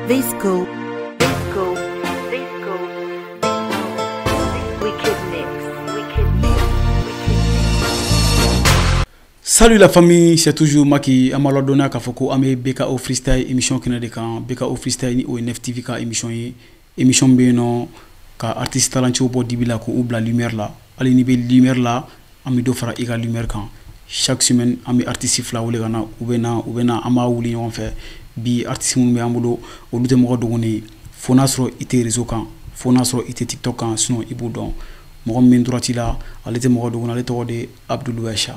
Visco, Visco, Visco, Wicked Mix, Wicked Mix, Wicked Mix. Salut la famille, c'est toujours Maki. An b'a ladɔnniya k'a fɔ ko an bɛ BKO Freestyle émission kɛnɛ de kan. BKO Freestyle ni o ye 9 TV ka émission ye. Émission bɛ yen nɔ ka artiste talentueux bɔ dibi la k'u bila lumière la. Hali n'i bɛ lumière la, an bɛ dɔ fara i ka lumière kan. Chaque semaine, an bɛ artiste fila wele ka na, u bɛ na, an b'a wuli ɲɔgɔn fɛ. Bi artiste minnu bɛ an bolo, olu tɛ mɔgɔ dogonnen ye. Fo n'a sɔrɔ i tɛ réseau kan, fo n'a sɔrɔ i tɛ TikTok kan, sinon i b'u dɔn. Mɔgɔ min bɛ droite la, ale tɛ mɔgɔ dogonnen, ale tɔgɔ de ye Abdoul Wesha.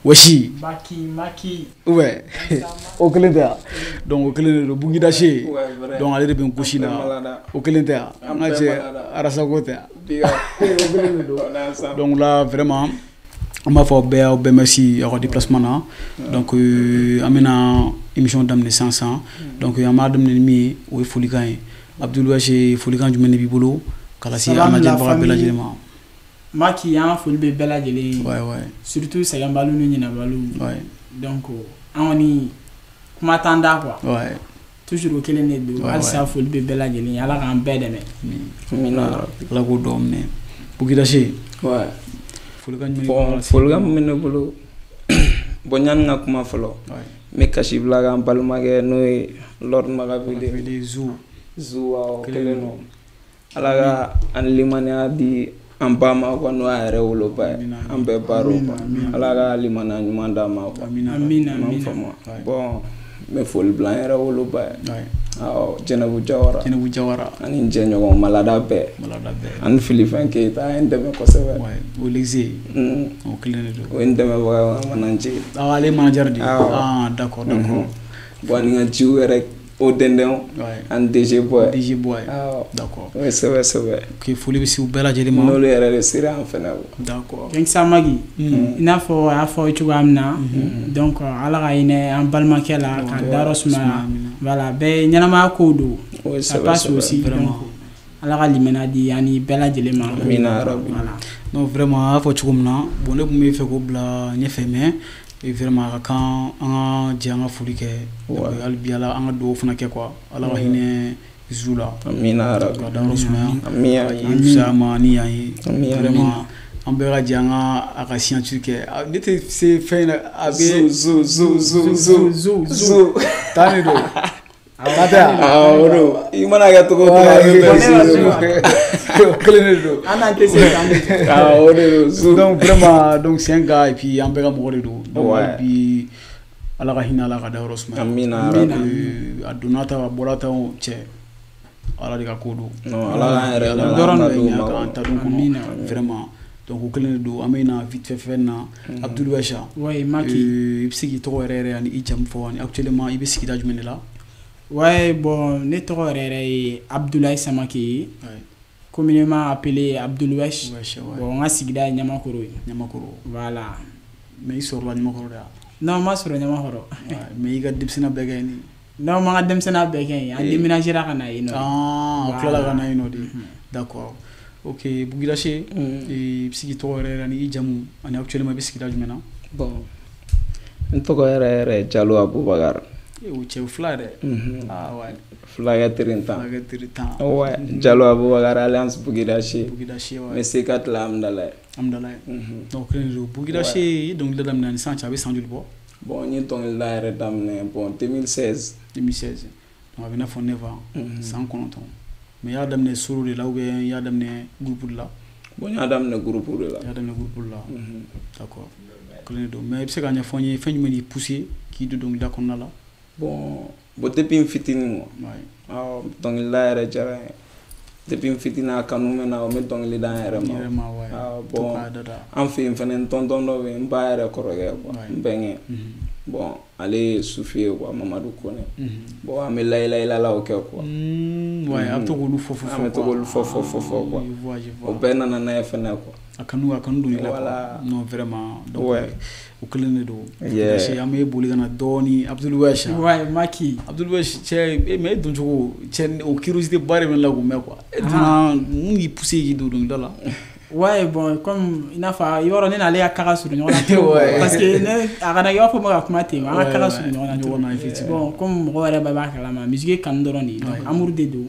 Weshi. Maki, Maki. Ouais, o kelen tɛ yan. Donc o kelen de don, Bugidase. Ouais, vrai. Donc ale de bɛ n gosi An bɛɛ la. malada. O kelen tɛ yan. An ka An bɛɛ cɛ malada. Arasako tɛ yan. Big up. O kelen de don. On est ensemble. Donc là, vraiment, an b'a fɔ bɛɛ, aw bɛɛ merci aw ka déplacement na. Donc an bɛna émission daminɛ sisan sisan. Donc an b'a daminɛ ni min ye, o ye folikan ye. Abdoul Weshe, folikan jumɛn de b'i bolo ka lase an Salam la lajɛbaga bɛɛ famille. lajɛlen ma? Maki, an ka foli bɛ bɛɛ lajɛlen ye. Surtout sɛgɛnbaliw ni ɲinɛbaliw. Donc an kɔni, kuma t'an da quoi. Toujours o kelen de don. Halisa foli bɛ bɛɛ lajɛlen ye. Ala k'an bɛɛ dɛmɛ. Amina yarabi. Ala k'o dɔw minɛ. Bugidase, folikan jumɛn de b'i bolo Bon, ka lase? Folikan min bɛ ne bolo, bon, yanni n ka kuma fɔlɔ, n bɛ kasi bila ka n balimakɛ n'o ye Lord Magavile. Wele Zou. Zu, awɔ, Kelen kelen don. don. Ala ka an limaniya di an ba ma quoi, n'o y'a yɛrɛ woloba ye. Amina. An bɛɛ ba don quoi. Amina. Ala ka limaniya ɲuman d'a ma quoi. Amina. Amina, I m'a amina. faamu. Bon, n bɛ foli bila n yɛrɛ woloba ye. Awɔ, Jɛnɛbu Jawara. Jɛnɛbu Jawara. Ani n jɛɲɔgɔn Malada bɛɛ. Malada bɛɛ. Ani Filifɛn Keyita, a ye n dɛmɛ kosɛbɛ. Ouais, o Lexe. O kelen de don. O ye n dɛmɛbaga ye, manager. Ah, ale ye manager de ye. Awɔ. Ah, d'accord. Bon, ani n ka jiw yɛrɛ o dɛndɛnw. Ani DG Boy. DG Boy. Awɔ. D'accord. O ye sɛbɛ sɛbɛ. Ok, foli bɛ se u bɛɛ lajɛlen ma. N'olu yɛrɛ de sera an fɛnɛ quoi. D'accord. Gangsta Maki, i n'a fɔ a y'a fɔ cogoya min na, donc ala ka hinɛ an balimakɛ la ka dayɔrɔ sumaya. Voilà, bɛɛ ɲɛnamaya kow don. O ye Ça sɛbɛ passe sɛbɛ. aussi. Vraiment. Donc ala ka limaniya di ani bɛɛ lajɛlen ma. Amina yarabi. Voilà. Donc vraiment, a y'a fɔ cogo min na, bon, ne tun bɛ fɛ k'o bila ɲɛfɛ, mais et vraiment a ka kan an ka jɛ an ka foli kɛ. Donc hali bi, ala an ka dugawu fana kɛ quoi. Ala ka hinɛ Zu la. Amina yarabi. Ka dayɔrɔ sumaya. Amina. Ka yen fisaya ma ni yan ye. Amina. Vraiment, an bɛɛ ka jɛ an ka a ka signature kɛ. Ah, ne tɛ se fɛn in na, a bɛ Zu zu zu zu Zu, zu zu. Tan de don. Ta tɛ yan? Awɔ, o don. I mana kɛ cogo o cogo, a bɛ bɛn zu de ma. O kelen de don. An n'an tɛ se k'an bɛ. Awɔ, o de don, zu. Donc vraiment, donc c'est un gars et puis an bɛɛ ka mɔgɔ de don. Donc hali bi, ala ka hinɛ, ala ka dayɔrɔ sumaya. Amina yarabi. A donna ta, a bɔra ta, o cɛ, ala de ka ko don. Non, ala k'an yɛrɛ Ala ɲɛ k'an an ta yɛrɛ don ɲɛ ma k'an kɔnɔ. ta don kɔnɔ. Amina. Vraiment, donc o kelen de don. An bɛ na vite fait fɛn na. Abdoul Wesha. Ouais, Maki. I bɛ se k'i tɔgɔ yɛrɛ yɛrɛ ani i jamu fɔ, ani actuellement i bɛ sigida jumɛn de la? Ouais, bon, ne tɔgɔ yɛrɛ yɛrɛ ye Abdoulaye Samake ye. Communément appelé Abdoul Wesh. Wesh, ouais. Bon, n ka sigida ye Ɲamakɔrɔ ye. Ɲamakɔrɔ. Voilà. Mais i sɔrɔla Ɲamakɔrɔ de wa? Non, n ma sɔrɔ Ɲamakɔrɔ. Ouais, mais i ka denmisɛnninya bɛɛ kɛ yen de? Non, n ma n ka denmisɛnninya bɛɛ kɛ yen. An déménagera ka na yen nɔ. Ah, o tilala ka na yen nɔ de. Mhm. D'accord. Ok, Bugidase, i bɛ se k'i tɔgɔ yɛrɛ yɛrɛ ani i jamu ani actuellement i bɛ sigida jumɛn na? Bon, n tɔgɔ yɛrɛ yɛrɛ ye Jalo Abubakar. Eh, o cɛ, o fila yɛrɛ. Ah ouais. Fulakɛ teri tan. Fulakɛ teri tan. Ouais, Jalo Abubakar alliance Bugidase. Bugidase, ouais. N bɛ C4 la, Amudalayi. Amudalayi. Donc kelen de don. Bugidase, i ye dɔnkilida daminɛ ani sisan cɛ, a bɛ san joli bɔ? Bon, n ye dɔnkilida yɛrɛ daminɛ, bon, 2016. 2016. Donc a bɛ i n'a fɔ 9 ans, san 9. Mais i y'a daminɛ solo de la ou bien i y'a daminɛ groupe de la? Bon, n y'a daminɛ groupe de la. I y'a daminɛ groupe de la. D'accord. Kelen de don. Mais i bɛ se k'a ɲɛfɔ n ye, fɛn jumɛn de y'i poussé k'i don dɔnkilida kɔnɔna la? Bon, depuis n fitinin quoi. Awɔ, dɔnkilida yɛrɛ diyara n ye. Depuis n fitinin, a kanu bɛ n na, n bɛ dɔnkili da n yɛrɛ ma. Yɛrɛ ma, ouais. Awɔ, To bon, k'a dada. An fɛ yen fɛnɛ, n tonton dɔ bɛ yen, n ba yɛrɛ kɔrɔkɛ quoi, n bɛnkɛ. Bon, ale ye sufi ye quoi, Mamadu Kone. Bon, an bɛ layilayilalaw kɛ quoi. Ouais, a bɛ to k'olu fɔ fɔ fɔ. An bɛ to k'olu fɔ fɔ fɔ fɔ quoi. Je vois, je vois. O bɛɛ nana n'a ye fɛnɛ quoi. A kanu don i la quoi. Voilà. Non, vraiment. Donc o kelen de don. Yeah. An bɛ boli ka na dɔɔni, Abdoul Wesh. Ouais, Maki. Abdoul Wesh, cɛ, e mais e don cogo cɛ, o curiosité ba de bɛ ne la k'o mɛn quoi. E donna, mun y'i poussé k'i don dɔnkilida la? Ouais, bon, comme i n'a fɔ i b'a dɔn ne n'ale ka ka surun ɲɔgɔn na parce que ne a kana i b'a fɔ ma ka kuma ten, an ka surun ɲɔgɔn na trop. Bon, comme mɔgɔ yɛrɛ bɛɛ b'a kalama, musique ye kanu dɔrɔn de ye, donc amour de don.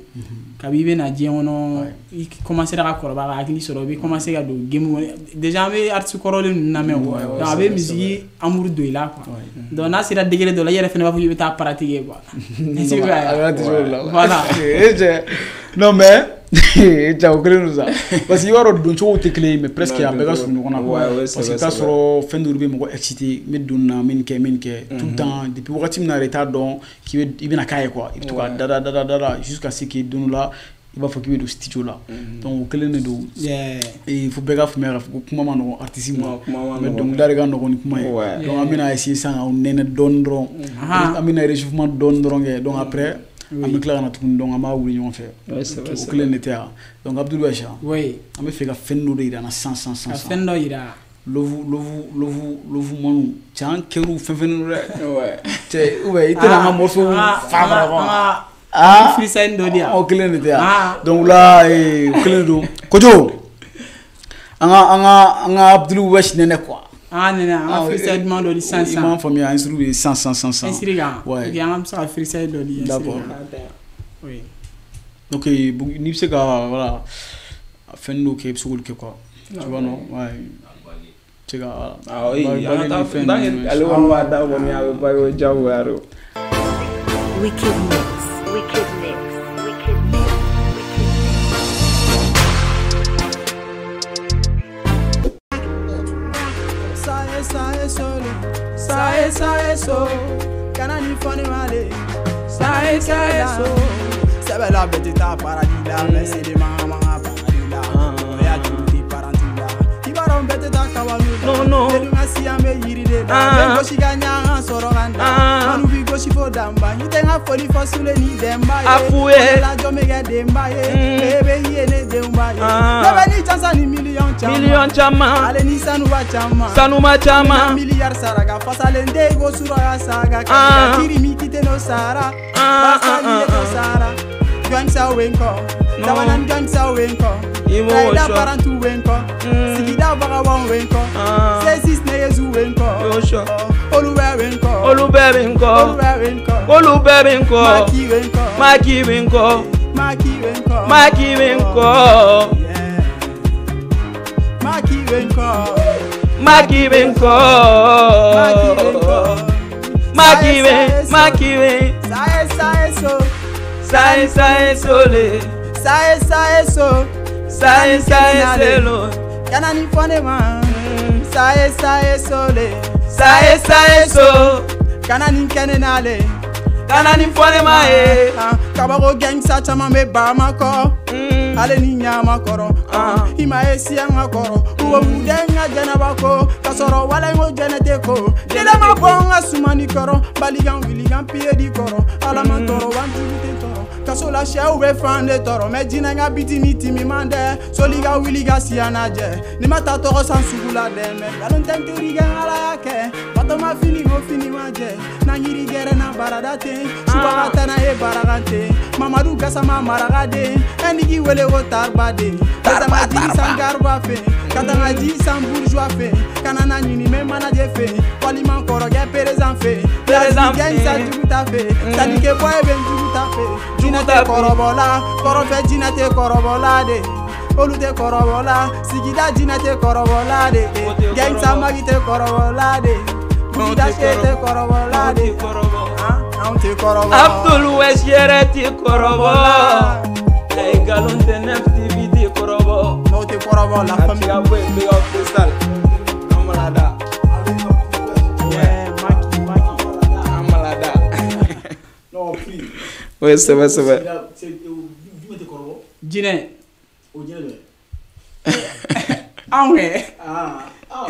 Kabi i bɛ na diɲɛ kɔnɔ, i commencera ka kɔrɔbaya ka hakili sɔrɔ, i bɛ commencer ka don game kɔnɔ. Déjà an bɛ artiste kɔrɔlen ninnu lamɛn o, donc a bɛ musique amour don i la quoi. Donc n'a sera degré dɔ la, i yɛrɛ fana b'a fɔ k'i bɛ taa pratiquer quoi. Voilà. Non mais cɛ o kelen don sa, parce que i b'a dɔn doncogow tɛ kelen ye, mais presque a bɛɛ ka surun ɲɔgɔn na quoi. Parce que i bɛ taa sɔrɔ fɛn dɔ bɛ mɔgɔ excité, n bɛ don nin na, n bɛ nin kɛ, n bɛ nin kɛ tout le temps. Depuis wagati min na yɛrɛ i t'a dɔn k'i bɛ i bɛna k'a ye quoi, i bɛ to ka da da da da da jusqu'à ce que don dɔ la i b'a fɔ k'i bɛ don studio la. Donc o kelen de don. Il faut bɛɛ ka faamuya k'a fɔ ko kuma ma nɔgɔn artiste ma, mais dɔnkilida de ka nɔgɔn ni kuma ye. Donc an bɛna essayer sisan k'aw nɛnɛ dɔɔni dɔrɔn, an bɛna réchauffement dɔɔni dɔrɔn kɛ, donc après an bɛ tila ka na tuguni, donc an b'a wuli ɲɔgɔn fɛ. O kelen de tɛ yan. Donc Abdoul Wesh, an bɛ fɛ ka fɛn dɔ de yira n na sisan sisan sisan. Ka fɛn dɔ yira. Love love love love manu cɛ, an kɛr'u fɛn fɛn dɛ. Cɛ ou bien i tɛna an ka morceau fa fara quoi. Ah, freestyle dɔ di yan. O kelen de tɛ yan. Donc là o kelen don. Kojo, an ka Abdoul Wesh nɛnɛ quoi. Ah nɛnɛ, an ka freestyle duman dɔ di sisan sisan. I m'a faamuya, instru bɛ sisan sisan sisan. Instru kan. Ok, an bɛ se ka freestyle dɔ di. D'accord. Oui. Donc n'i bɛ se ka voilà fɛn dɔw kɛ, i bɛ se k'olu kɛ quoi. Tu vois non? Ouais. Se ka. Ah oui, an ka taa ale kɔni b'a da kɔni a bɛ bange o diyagoya de. Wicked mix, wicked mix, wicked mix. Sae sae so, kana ni fɔ ne ma le. Sae sae so, sɛbɛ la bɛɛ tɛ taa paradis la, mais c'est de ma paradis la. O y'a juru tɛ parentis la. I b'a dɔn bɛɛ tɛ taa kabanu la. Non non. Ne dun ka si an bɛ yiri de la. Bɛ gosi ka ɲa an sɔrɔ ka na. Manu b'i gosi fo danba. N tɛ n ka foli fɔ Sule ni Dɛnba ye. A f'u ye. O la jɔn bɛ kɛ denba ye. Ne bɛ ye ne denba ye. Ne bɛ ni jansa ni miliyɔn caman. Miliyɔn caman. Ale ni sanuba caman. Sanuba caman. Miliyari saraka fasalen den ko suraka saga. Ka kiri mi kite no sara. Basa ni no sara. Gangsta wenko. Tabanan gangsta wenko. Taida parantu wenko. Sigida bagawan wenko. Sesis neyezu wenko. Oluwe wenko. Olube wenko. Oluwe wenko. Olube wenko. Maki wenko. Maki wenko. Maki wenko. Maki wenko. Maki wenko. Maki wenko. Maki wenko. Maki wen. Maki wen. Sae sae so. Sae sae sole. Sae sae so. Sae sae selo. Kana ni fɔ ne ma. Sae sae sole. Sae sae so. Kana ni kɛ ne n'ale. Kana ni fɔ ne ma ye. Kabako gangsta caman bɛ Bamakɔ. Ale ni ɲama kɔrɔ. I ma ye si an ka kɔrɔ. U bɛ mun den ka jɛnɛba ko. Ka sɔrɔ wala n ko jɛnɛ tɛ ko. Jɛnɛ ma bɔ n ka sumani kɔrɔ. Balikan wuli kan piye di kɔrɔ. Ala ma tɔɔrɔ wa n jugu tɛ tɔɔrɔ. Kaso la sɛw bɛ fan de tɔɔrɔ. Mais jinɛ ka biti ni timi man dɛ. Soli ka wuli ka siya lajɛ. Ni ma taa tɔgɔ san sugu la dɛ. Mais nkalon tɛ n teri kɛ Ala y'a kɛ. Batoma fini ko fini ma jɛ. N'an yiri gɛrɛ na barada ten. Suba ka taa n'a ye barakan ten. Mamadu Gasama marakaden. Ɛnigi wele ko taribaden. Ka ji san gariba fɛ. Ka taga ji san bourgeois fɛ. Ka na ɲini mɛ manager fɛ. Walima kɔrɔkɛ président fɛ. Président fɛ. Gangsta jugu ta fɛ. Sanike boy bɛ jugu ta fɛ. Jinɛ tɛ kɔrɔbɔ la. Kɔrɔfɛ jinɛ tɛ kɔrɔbɔ la de. Olu tɛ kɔrɔbɔ la. Sigida jinɛ tɛ kɔrɔbɔ la de. Gangsta magi tɛ kɔrɔbɔ la de. Bugida se tɛ kɔrɔbɔ la de. Anw tɛ kɔrɔbɔ. Abdoul Wesh yɛrɛ tɛ kɔrɔbɔ. Nkalon tɛ Nef TV tɛ kɔrɔbɔ. N'o tɛ kɔrɔbɔ la famille. A bɛ ka freestyle. An malada. Maki Maki. An malada. Non, free. Oui, c'est vrai, c'est vrai. Jumɛn tɛ kɔrɔbɔ? Jinɛ. O jinɛ dɔ ye. Anw kɛ. Ah,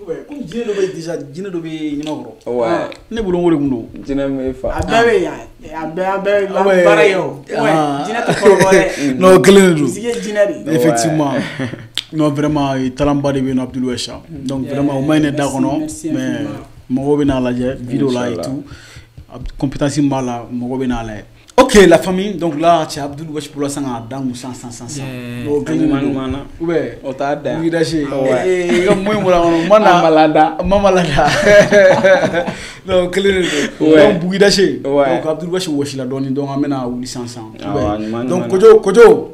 ouais, comme jinɛ dɔ bɛ déjà, jinɛ dɔ bɛ ɲamakɔrɔ. Ouais. Ne bolo n ko de kun don. Jinɛ min bɛ fa. A bɛɛ bɛ yan. A bɛɛ bɛ baara kɛ o. Ouais, jinɛ tɛ kɔrɔbɔ dɛ. Non, kelen de don. Musique ye jinɛ de. Effectivement. Non, vraiment, talent ba de bɛ yen nɔ Abdoul Wesh. Donc vraiment, o ma ɲi ne da kɔnɔ, mais mɔgɔw bɛ n'a lajɛ vidéo la et tout. Compétence min b'a la, mɔgɔw bɛ n'a lajɛ. Ok la famille, donc là tu as Abdoul Wesh pour la sang à dans 100 100 100. Donc ouais, o t'a dan. Bouki Daché. Eh moi mana malada. Mamalada. Donc donc Bouki Daché. Donc Abdoul Wesh wesh la dɔɔni donc an bɛna wuli sisan sisan. Donc Kojo Kojo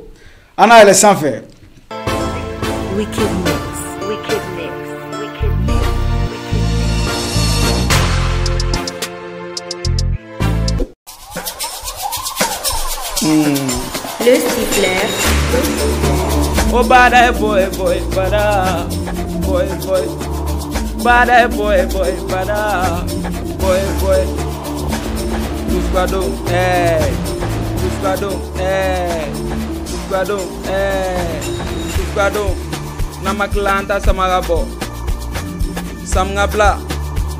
an n'a yɛlɛ sanfɛ. Wicked mix, wicked mix, wicked mix, wicked mix. Le siffleur. Oh bada boy boy bada boy boy bada boy boy bada boy boy Tufkado eh Tufkado eh Tufkado eh Tufkado Namaklanta samarabo Samngabla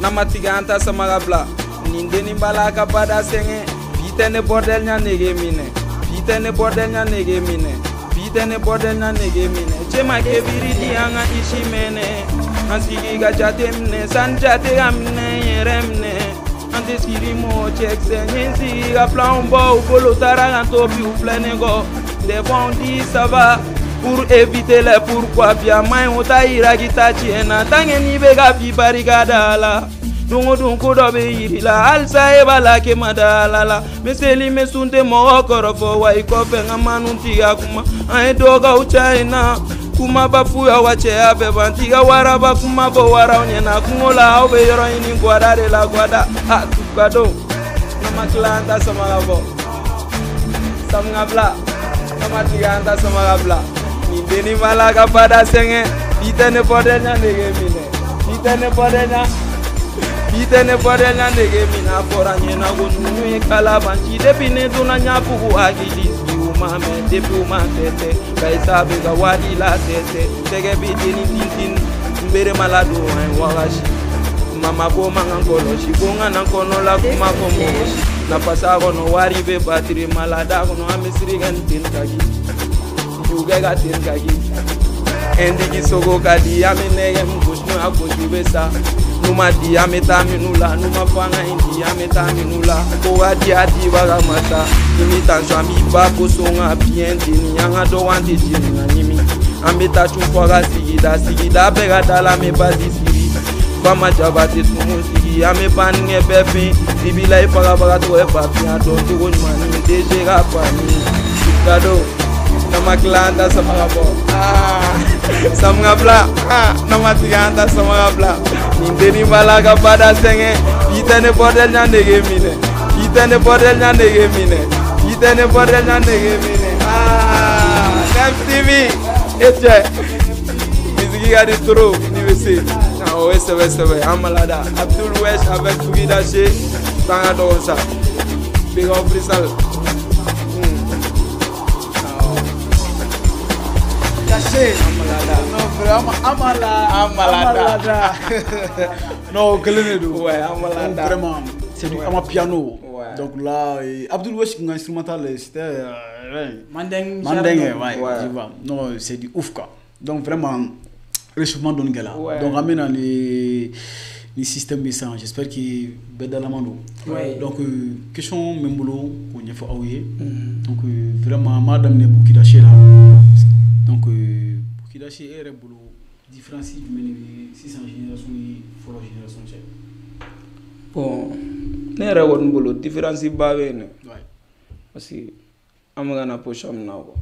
Namatiganta samarabla Nindeni balaka bada senge Bitene bordel nya nege mine Bitene bordel nya nege mine Bitene bordel nya nege mine Chema kebiri di anga ishimene Ansigi ga jate mne san jate amne yeremne Ante siri mo check se nyensi ga plan bo bolo tara ganto bi uplenego Des fois on dit ça va pour éviter les pourquoi bien mai ota iragita tiena tange ni bega bi barigada la dungo dunko do be yirila alsa e bala ke madala la meseli mesunte mo korofo wa ikofe ngamanu tiga kuma ai doga uchaina kuma bafu ya wache abe bantiga waraba kuma bo wara onyena kungola obe yoro ini gwada de la gwada ha tukado na maklanta samalabo samngabla kamatiganta samalabla Nindeni malaga pada senge bitene bordel nya nege mine bitene bordel nya bitene bordel nya nege mine afora nyena go nunu e kalabanchi depuis ne dona nya fugu agili uma me depuis uma tete kaisa be ga wadi la tete tege biteni tintin mbere malado en wagashi mama bo mangangolo shigonga na kono la kuma komo na pasa kono wari be batiri malada kono amesiri gan tin kagi Ugega tin kagi Endigi sogo kadi ame mgush no agoju besa numa di ame taminula numa fanga indi ame taminula ko adi adi baga mata imitation mi ba posonga bien dini anga do wanti jini nyimi ame ta chufa sigida sigida bega dala me bazi siri fama jabati tumu sigi ame pange befi dibila ipaga baga to e papi adon to mani deje ga pani kado Namaklanta samarabo ah samngabla ah namatiganta samarabla Nindeni balaga pada senge bitene bordel nya nege mine bitene bordel nya nege mine bitene bordel nya nege mine ah FTV eche miziki ga di trop ni wese na o sebe sebe amalada Abdoul Wesh avec Bouki Daché tanga do sa big up freestyle. Amalada. Non, vraiment, Amalada. Non, ouais, Amalada. Vraiment, c'est du amapiano. Ouais. Donc là, Abdoul Wesh, un instrumental, c'était. Mandeng, ouais, tu vois. Non, c'est du ouf, quoi. Donc vraiment, réchauffement d'Ongala. Ouais. Donc, amène les systèmes, j'espère qu'il y a ouais. Donc, question, même boulot, qu'on y a fait. Donc, vraiment, madame Bouki Daché là. Donc, Bouki Daché est boulot différence du 600 génération et 4 génération. Bon, ne yɛrɛ kɔni bolo différence ba bɛ yen dɛ. Parce que an bɛ ka na position min na quoi.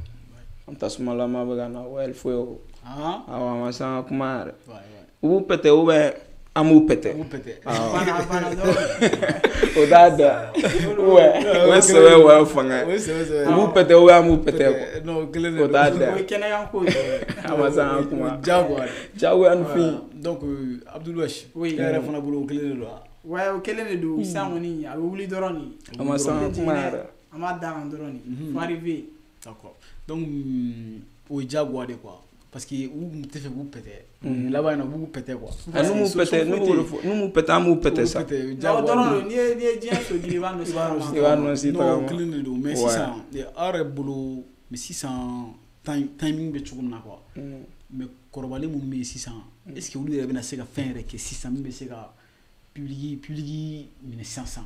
An tasumalama bɛ ka na wa foyi o. Awɔ a ma se an ka kuma yɛrɛ. U b'u pɛtɛ ou bien an b'u pɛtɛ. O t'a da. Ouais, o ye sɛbɛ wa ye fanga ye. U b'u pɛtɛ ou bien an b'u pɛtɛ quoi. O t'a da. O ye kɛnɛya ko ye. A ma se an ka kuma. Diyagoya. Diyagoya ni fin. Donc Abdoul Wesh. Oui. E yɛrɛ fana bolo o kelen de don wa? Ouais, o kelen de don. Sisan kɔni a bɛ wuli dɔrɔn de. A ma se an ka kuma yɛrɛ. A ma da kan dɔrɔn de. Faut arriver. D'accord. Donc o ye diyagoya de quoi. Parce que u tɛ fɛ k'u pɛtɛ. Laban in na u b'u pɛtɛ quoi. N'u m'u pɛtɛ, n'u m'u pɛtɛ, an b'u pɛtɛ sa. O dɔrɔn don, n'i ye diɲɛ sogiri i b'a nɔ si tagama. I b'a nɔ si tagama. Non, o kelen de don. Mais sisan aw yɛrɛ bolo, mais sisan timing bɛ cogo min na quoi. Mais kɔrɔbalen minnu bɛ yen sisan, est ce que olu yɛrɛ bɛna se ka fɛn yɛrɛ kɛ sisan min bɛ se ka public minɛ sisan sisan?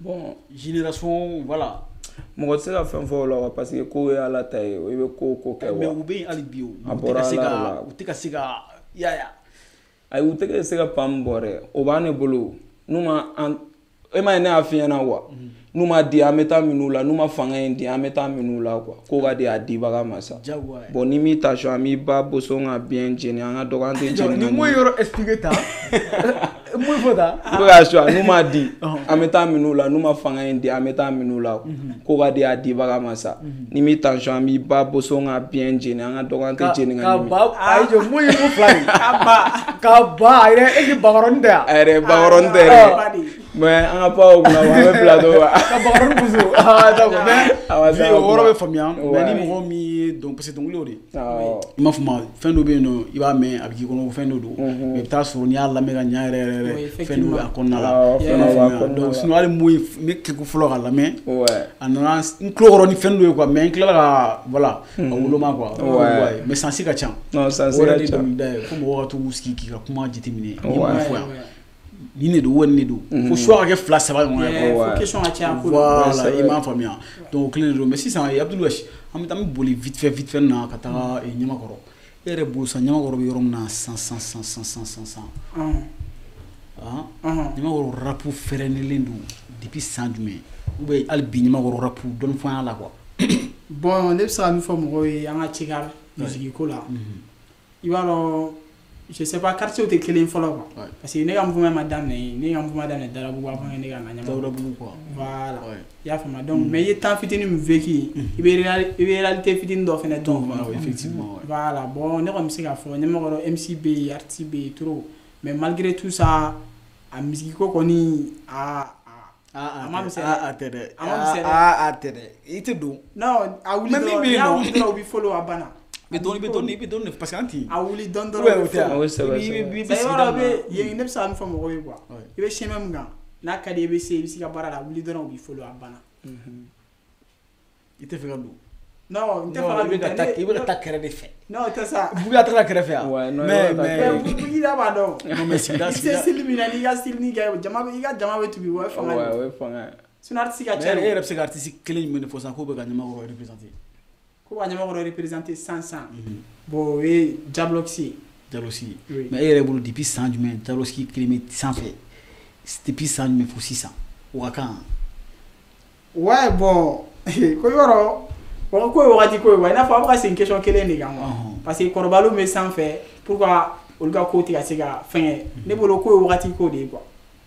Bon, génération voilà. Mɔgɔ tɛ se ka fɛn fɔ o la wa, parce que ko ye Ala ta ye, i bɛ ko kɛ wa. Mais u bɛ yen hali bi o. A bɔra Ala la. U tɛ ka se ka yaya. Ayi, u tɛ ka se ka pan min bɔ dɛ, o b'an de bolo. N'u ma an, e ma ye ne y'a f'i ɲɛna wa. N'u ma di an bɛ taa minnu la, n'u ma fanga in di an bɛ taa minnu la quoi. Ko ka di a dibaga ma sa. Bon, ni m'i ta sɔn, an b'i ba boson ka biɲɛ jeni, an ka dɔgɔ an tɛ jeni. Ni mun yɔrɔ expliquer tan. Mun fɔ tan. I bɛ k'a sɔn, n'u ma di an bɛ taa minnu la, n'u ma fanga in di an bɛ taa minnu la. Ko ka di a dibaga ma sa. Ni m'i ta sɔn, an b'i ba boson ka biɲɛ jeni, an ka dɔgɔ an tɛ jeni ka ɲimi. Ka ba ayi jɔ mun ye mun fila ye. Ka ba a yɛrɛ e ni bakɔrɔnin tɛ yan. A yɛrɛ bakɔrɔnin tɛ dɛ. Mais an ka pan o kunna an bɛ plateau kan. Ka bakɔrɔnin boso. Ah d'accord, mais o yɔrɔ bɛ faamuya. Mais ni mɔgɔ min ye dɔn, parce que dɔnkili o de. I m'a faamu, fɛn dɔ bɛ yen nɔ, i b'a mɛn a bɛ k'i kɔnɔ ko fɛn dɔ don. Mais i bɛ taa sɔrɔ n'i y'a lamɛn ka ɲa yɛrɛ yɛrɛ fɛn dɔ bɛ a kɔnɔna la. Donc sinon hali mun ye ne kɛko fɔlɔ ka lamɛn. A nana n tulo kɔrɔ ni fɛn dɔ ye quoi, mais n tilala ka voilà a woloma quoi. Mais sansi ka ca. Non, sansi ka ca. O yɛrɛ de ye dɔnkilida ye, fo mɔgɔw ka t'u sigi k'i ka kuma jateminɛ. Ni mun fɔ yan. Nin de don wa nin de don. Fo choix ka kɛ 2 3 ɲɔgɔn ye quoi. Fo question ka caya ko. Voilà, i m'a faamuya. Donc o kelen de don. Mais sisan Abdoul Wesh, an bɛ boli vite fait na ka taga Ɲamakɔrɔ. E yɛrɛ bolo sisan Ɲamakɔrɔ bɛ yɔrɔ min na san. Ah, Ɲamakɔrɔ rap fɛrɛnelen don depuis san jumɛn? Ou bien hali bi Ɲamakɔrɔ rap dɔɔni fɔ an y'a la quoi. Bon, ne bɛ se ka min fɔ mɔgɔw ye an ka cikar musique ko la. I b'a dɔn, je sais pas, quartier tɛ kelen fɔlɔ quoi. Parce que ne ka mouvement ma daminɛ, ne ka mouvement daminɛ Darabugu avant ne ka na Ɲamakɔrɔ. Darabugu quoi. Voilà. I y'a faamu. Donc mais i ye temps fitinin min vécu, i bɛ réalité fitinin dɔ fɛnɛ dɔn. Effectivement. Voilà, bon ne kɔni bɛ se k'a fɔ Ɲamakɔrɔ MC bɛ yen, artiste bɛ yen trop. Mais malgré tout ça, a musique ko kɔni a ma misɛn. A tɛ dɛ. A ma misɛn dɛ. A tɛ dɛ. I tɛ don. Non, a wuli dɔrɔn, n'i y'a wuli dɔrɔn u b'i follow a banna. I bɛ dɔɔni parce que an ti. A wuli dɔɔni dɔrɔn. O sɛbɛ. I bɛ sigida min na. Ne bɛ se ka min fɔ mɔgɔw ye quoi. I bɛ chemin min kan, n'a ka di i bɛ se, i bɛ se ka baara la, a wuli dɔrɔn u b'i follow a banna. I tɛ fɛ ka don. Non, n tɛ fɛ ka don. I bɛ ka taa kɛrɛ de fɛ. Non, o tɛ sa. Bugu a taara kɛrɛfɛ yan. Mais Bugu da b'a dɔn. Non mais sigida. I bɛ se style min na, n'i ka style ni kɛ, jama bɛ i ka jama bɛ tugu o ye fanga ye. O ye fanga ye. Sinon artiste ka ca. E yɛrɛ bɛ se ka artiste kelen jumɛn de fɔ sisan k'o bɛ ka Ɲamakɔrɔ représenter? Ko ka Ɲamakɔrɔ représenter 100. Bon, o ye Diabloxy. Diabloxy. Mais e yɛrɛ bolo depuis san jumɛn Diabloxy kelen bɛ sanfɛ? Depuis san jumɛn fo sisan? O ka kan. Ouais, bon, ko yɔrɔ bon ko ye wagati ko ye quoi. I n'a fɔ a bɛ ka segin question kelen de kan quoi. Parce que kɔrɔbalenw bɛ sanfɛ, pourquoi olu ka ko tɛ ka se ka fɛngɛ? Ne bolo ko ye wagati ko de ye quoi.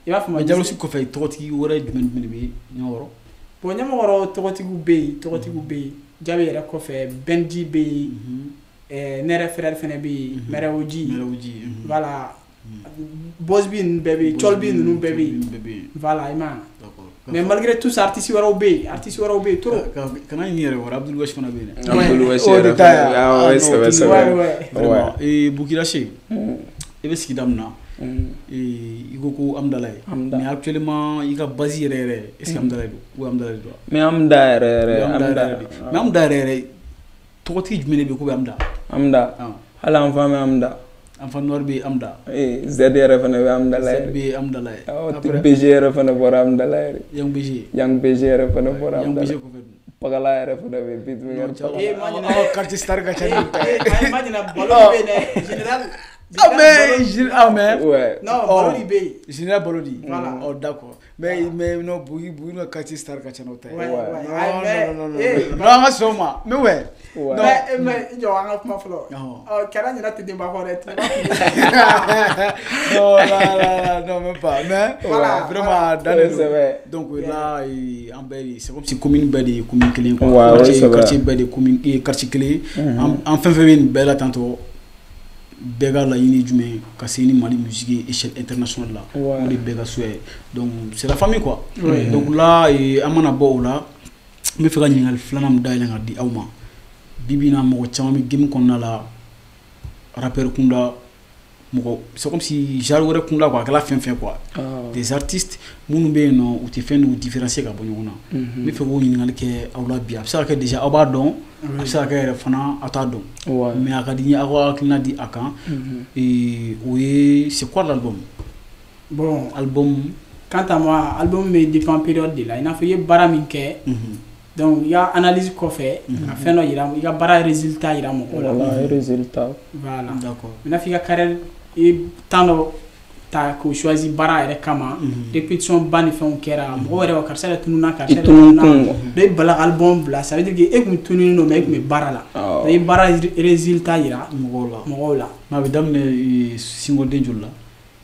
I b'a faamu. Mais Diabloxy kɔfɛ tɔgɔtigi wɛrɛ jumɛn de bɛ Ɲamakɔrɔ? Bon, Ɲamakɔrɔ tɔgɔtigiw bɛ yen, tɔgɔtigiw bɛ yen. Jabi yɛrɛ kɔfɛ Benji bɛ yen, ne yɛrɛ frère fɛnɛ bɛ yen, Mɛrɛwoji. Voilà. Bosby ninnu bɛɛ bɛ yen, Cholby ninnu bɛɛ bɛ yen. Voilà, i m'a ye. Mais malgré tout ça, artiste wɛrɛw bɛ yen, artiste wɛrɛw bɛ yen trop. Kana ɲini yɛrɛ kɔrɔ, Abdoul Wesh fana bɛ yen dɛ. Abdoul Wesh yɛrɛ fana. Awɔ, sɛbɛ. Vraiment, Bukirache, i bɛ sigida min na, i ko ko Amdalaye. Mais actuellement i ka base yɛrɛ yɛrɛ, est ce que Amdalaye don ou Amdalaye don? Mais Amda yɛrɛ yɛrɛ, Amda. Mais Amda yɛrɛ yɛrɛ, tɔgɔtigi jumɛn de bɛ yen k'o bɛ Amda? Amda. Hali an fa bɛ Amda. Enfant noir bɛ Amda. Z yɛrɛ fana bɛ Amdalaye. Z bɛ Amdalaye. Awɔ, BG yɛrɛ fana bɔra Amdalaye. Young BG. Young BG yɛrɛ fana bɔra Amdalaye. Young BG kɔfɛ dun? Pagala yɛrɛ fana bɛ yen, beatmaker Pagala. Aw quartier star ka ca ni ta ye. Ayi, ma ɲinɛ Balo bɛ yen dɛ, général. Ah mais ouais. Non, Balodi bɛ yen. Général Balodi. Voilà. Oh d'accord. Mais non, Bugui ka quartier star ka ca n'o ta ye. Ouais. Non. Non, an ka sɔn o ma. Mais ouais. Ouais. Mais i jɔ an ka kuma fɔlɔ. Ɔ kɛra ɲinɛ tɛ denba kɔ dɛ. Non, non, même pas. Mais voilà, vraiment dans le donc là an bɛɛ de, c'est comme si commune bɛɛ de ye commune kelen quoi. Quartier bɛɛ de commune quartier kelen. An fɛn fɛn bɛ nin bɛɛ la tantɔ. Bɛɛ ka laɲini jumɛn ka se ni Mali musique ye échelle internationale la, o de bɛɛ ka souhait. Donc c'est la famille quoi. Donc là an mana bɔ o la, n bɛ fɛ ka ɲininkali filanan min dayɛlɛ ka di aw ma. Bi bi in na mɔgɔ caman bɛ game kɔnɔna la, rappeur kunda, mɔgɔ c'est comme si genre wɛrɛ kunda quoi, a kɛla fɛn fɛn quoi. Des artistes minnu bɛ yen nɔ, u tɛ fɛn dɔw différencier ka bɔ ɲɔgɔn na. N bɛ fɛ k'o ɲininkali kɛ aw la bi. A bɛ se ka kɛ déjà aw b'a dɔn, a bɛ se ka kɛ yɛrɛ fana aw t'a dɔn. Mais a ka di n ye aw ka hakilina di a kan. O ye c'est quoi l'album? Bon, album Quant à moi, album bɛ dépend période de la. I n'a fɔ i ye baara min kɛ, donc i ka analyse kɔfɛ ka fɛn dɔ yira, i ka baara résultat yira mɔgɔw la. Voilà, résultat. Voilà. D'accord. I n'a fɔ i ka carrière, i ye temps dɔ ta k'o choisi baara yɛrɛ kama, répétition ba ni fɛnw kɛra, mɔgɔw yɛrɛ ko karisa yɛrɛ tununna, karisa yɛrɛ tununna. Donc i bala ka album bila, ça veut dire que e kun tununnen don, mais e kun bɛ baara la. Donc i ye baara résultat yira mɔgɔw la. Mɔgɔw la. Mais a bɛ daminɛ single den joli la?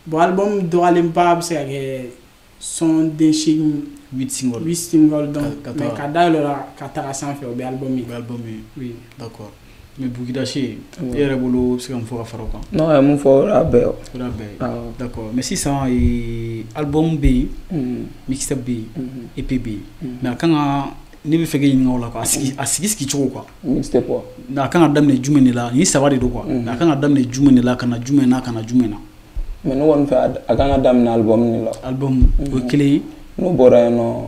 Bon, album dɔgɔyalenba bɛ se ka kɛ son den 8. 8 singles. 8 singles, donc mais ka dayɛlɛ o la ka taga sanfɛ, o bɛ album ye. O bɛ album ye. Oui. D'accord. Mais Bougidaché, e yɛrɛ bolo, bɛ se ka mun fɔ ka fara o kan? Non, a ye mun fɔ, o y'a bɛɛ ye. O y'a bɛɛ ye. D'accord. Mais sisan album bɛ yen, mixtape bɛ yen, EP bɛ yen. Mais a kan ka, ne bɛ fɛ k'e ɲininka o la quoi, a sigi cogo quoi. Mixtape wa? A kan ka daminɛ jumɛn de la? Nin saba de don quoi. A kan ka daminɛ jumɛn de la ka na jumɛn na ka na jumɛn na? Mais ne kɔni fɛ, a kan ka daminɛ album de la. Album o ye kelen ye. N'o bɔra yen nɔ,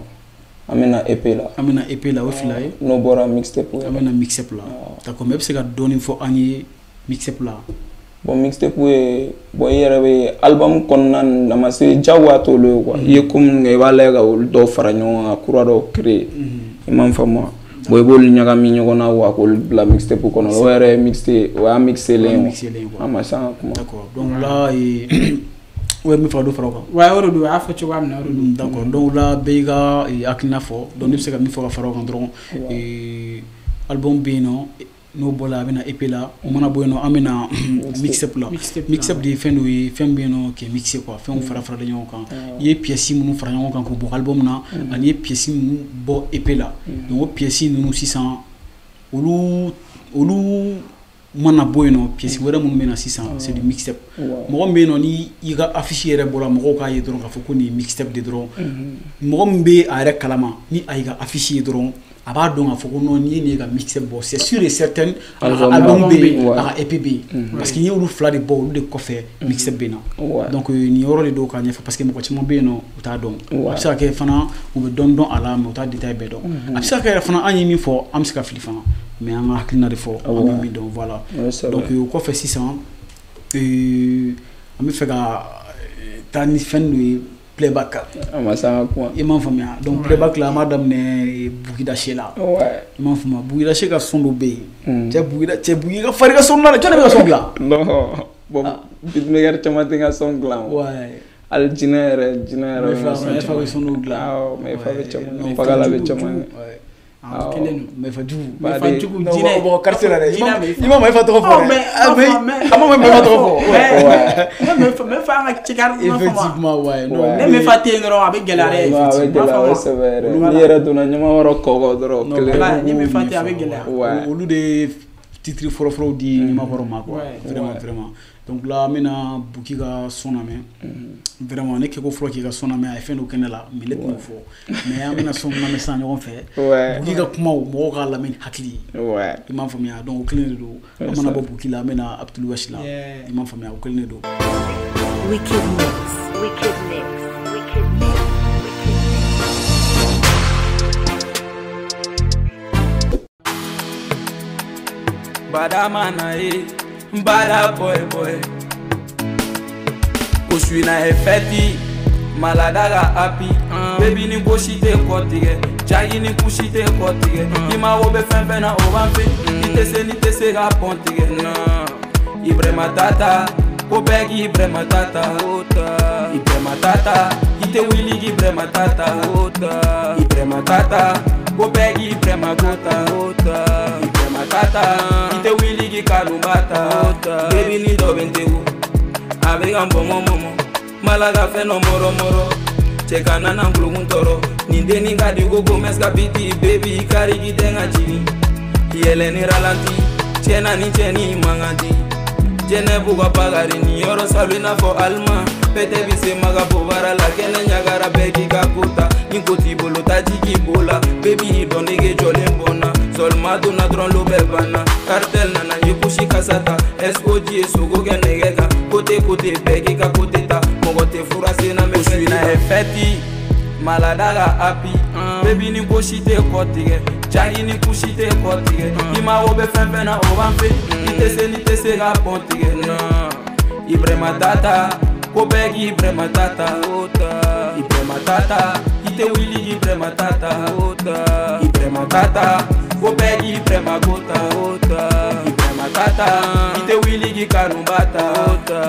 an bɛ na EP la. An bɛ na EP la, o ye fila ye. N'o bɔra mixtape la. An bɛ na mixtape la. D'accord, mais e bɛ se ka dɔɔnin fɔ an ye mixtape la? Bon, mixtape ye, bon, i yɛrɛ bɛ album kɔnɔna ninnu la, ma se diyagoya t'olu ye quoi. I ye ko minnu kɛ, i b'a lajɛ ka olu dɔw fara ɲɔgɔn kan, ka kura dɔw créer. I m'a faamu wa? Bon, i b'olu ɲagami ɲɔgɔn na wa k'olu bila mixtape kɔnɔ. O yɛrɛ ye mixtape, o y'a mixelen ye. An ma se an ka kuma. D'accord, donc là, ouais, n bɛ fɛ ka dɔ fara o kan. Ouais, o de don, a y'a fɔ cogoya min na, o de don. D'accord, donc là, bɛɛ y'i ka hakilina fɔ. Donc ne bɛ se ka min fɔ ka fara o kan dɔrɔn, album bɛ yen nɔ, n'o bɔra a bɛ na EP la, o mana bɔ yen nɔ, an bɛ na mixtape la. Mixtape de ye fɛn dɔ ye, fɛn bɛ yen nɔ qui est mixé quoi, fɛnw fara faralen ɲɔgɔn kan. I ye pièce minnu fara ɲɔgɔn kan k'o bɔ album na, ani i ye pièce minnu bɔ EP la. Donc o pièce ninnu sisan, olu mana bɔ yen nɔ, pièce wɛrɛ minnu bɛ na sisan, c'est du mixtape. Mɔgɔ min bɛ yen nɔ, ni i ka affiche yɛrɛ bɔra, mɔgɔw k'a ye dɔrɔn k'a fɔ ko nin ye mixtape de dɔrɔn, mɔgɔ min bɛ a yɛrɛ kalama, ni a y'i ka affiche ye dɔrɔn, a b'a dɔn k'a fɔ ko non, n'i ye nin ye ka mixtape bɔ, c'est sûr et certain, a ka album bɛ yen, a ka EP bɛ yen, parce que n'i y'olu fila de bɔ, olu de kɔfɛ mixtape bɛ na. Donc nin yɔrɔ de don k'a ɲɛfɔ, parce que mɔgɔ caman bɛ yen nɔ, u t'a dɔn. A bɛ se ka kɛ fana u bɛ dɔn dɔn a la, mais u t'a détail bɛɛ dɔn. A bɛ se ka kɛ yɛrɛ fana an ye min fɔ, an bɛ se ka fili fana, mais an ka hakilina de fɔ, an bɛ min dɔn, voilà. Donc o kɔfɛ sisan, an bɛ fɛ ka taa ni fɛn dɔ ye, playback. A ma se an ka kuma. I m'a faamuya? Donc playback la, an b'a daminɛ Bougidaché la. I m'a faamuya? Bougidaché ka son dɔ bɛ yen. Cɛ Bougira, cɛ Bougi ka fari ka son na dɛ, jɔn de bɛ ka son dilan? Non, bon, beatmaker caman tɛ n ka son dilan. Hali jinɛ yɛrɛ, jinɛ yɛrɛ bɛ ka son caman. Mefa bɛ son dɔw dilan. Awɔ, Mefa bɛ caman kɛ, Fakala bɛ caman kɛ. Kelen don. Mefa jugu. Mefa jugu, jinɛ. Bon, quartier la dɛ. I ma Mefa tɔgɔ fɔ dɛ. A ma Mefa tɔgɔ fɔ. Mefa an ka cikari. Effectivement, ouais. Ne Mefa tɛ yen dɔrɔn, a bɛ gɛlɛya dɛ. A bɛ gɛlɛya, o ye sɛbɛ yɛrɛ. N'i yɛrɛ donna ɲamakɔrɔ kɔ dɔrɔn, kelen. Ni Mefa tɛ, a bɛ gɛlɛya. Olu de ye titre fɔlɔ-fɔlɔw di ɲamakɔrɔ ma quoi. Vraiment, vraiment. Donc là, an bɛna Bouki ka son lamɛn. Vraiment, ne kɛko fɔlɔ k'i ka son lamɛn, a ye fɛn dɔ kɛ ne la, mais ne tun y'o fɔ. Mais an bɛna son lamɛn sisan ɲɔgɔn fɛ. Bouki ka kumaw, mɔgɔw k'a lamɛn ni hakili ye. I m'a faamuya? Donc o kelen de don. An mana bɔ Bouki la, an bɛna Abdoul Wesh la. I m'a faamuya? O kelen de don. Wicked Mix, Wicked Mix, Wicked Mix. Badamana ye, bada boy boy. Ko na ye fɛti, malada ka happy. Baby ni gosi tɛ kɔ tigɛ, jagi ni kusi tɛ kɔ tigɛ. I mago bɛ fɛn fɛn na, o b'an fɛ. I tɛ se, ni tɛ se ka pɔn tigɛ. Ibrahima tata, ko bɛɛ k'i Ibrahima tata. Ibrahima tata, i tɛ wuli k'i Ibrahima tata. Ibrahima tata, ko bɛɛ k'i Ibrahima tata. Ibrahima tata, i tɛ wuli k'i kalubata. Baby ni dɔ bɛ n tegu, a bɛ ka n bɔnbɔn mɔmɔ. Malaga fɛn dɔ mɔrɔ mɔrɔ, cɛ ka nana n kulokun tɔɔrɔ. Nin dennin ka di ko Gomez ka biti, baby kari k'i den ka jigin. Yɛlɛ ni ralenti, tiɲɛna ni cɛnin man kan di. Jɛnɛ b'u ka bagari, nin yɔrɔ salo i n'a fɔ Alima. Pɛtɛ bi se maga bɔ baara la, kɛnɛ ɲagara bɛɛ k'i ka ko ta. Ni ko t'i bolo, taa ji k'i b'o la. Baby dɔn nege jɔlen bɔ n na. Sɔlima donna dɔrɔn, lo bɛɛ banna. Cartel nana n ye kusi kasa ta. SOG ye sogo kɛ nɛgɛ kan. Côté côté bɛɛ k'i ka côté ta. Mɔgɔ tɛ fura sen na, mais fɛn na ye fɛti. Malada ka happy. Baby ni gosi tɛ kɔ tigɛ, jagi ni kusi tɛ kɔ tigɛ. I mago bɛ fɛn fɛn na, o b'an fɛ. I tɛ se, ni tɛ se ka pɔn tigɛ. Ibrahima tata, ko bɛɛ k'i Ibrahima tata. Ibrahima Tata i tɛ wuli Ibrahima Tata Ibrahima Tata ko bɛɛ k'Ibrahima kota Ibrahima Tata i tɛ wuli k'i kanubata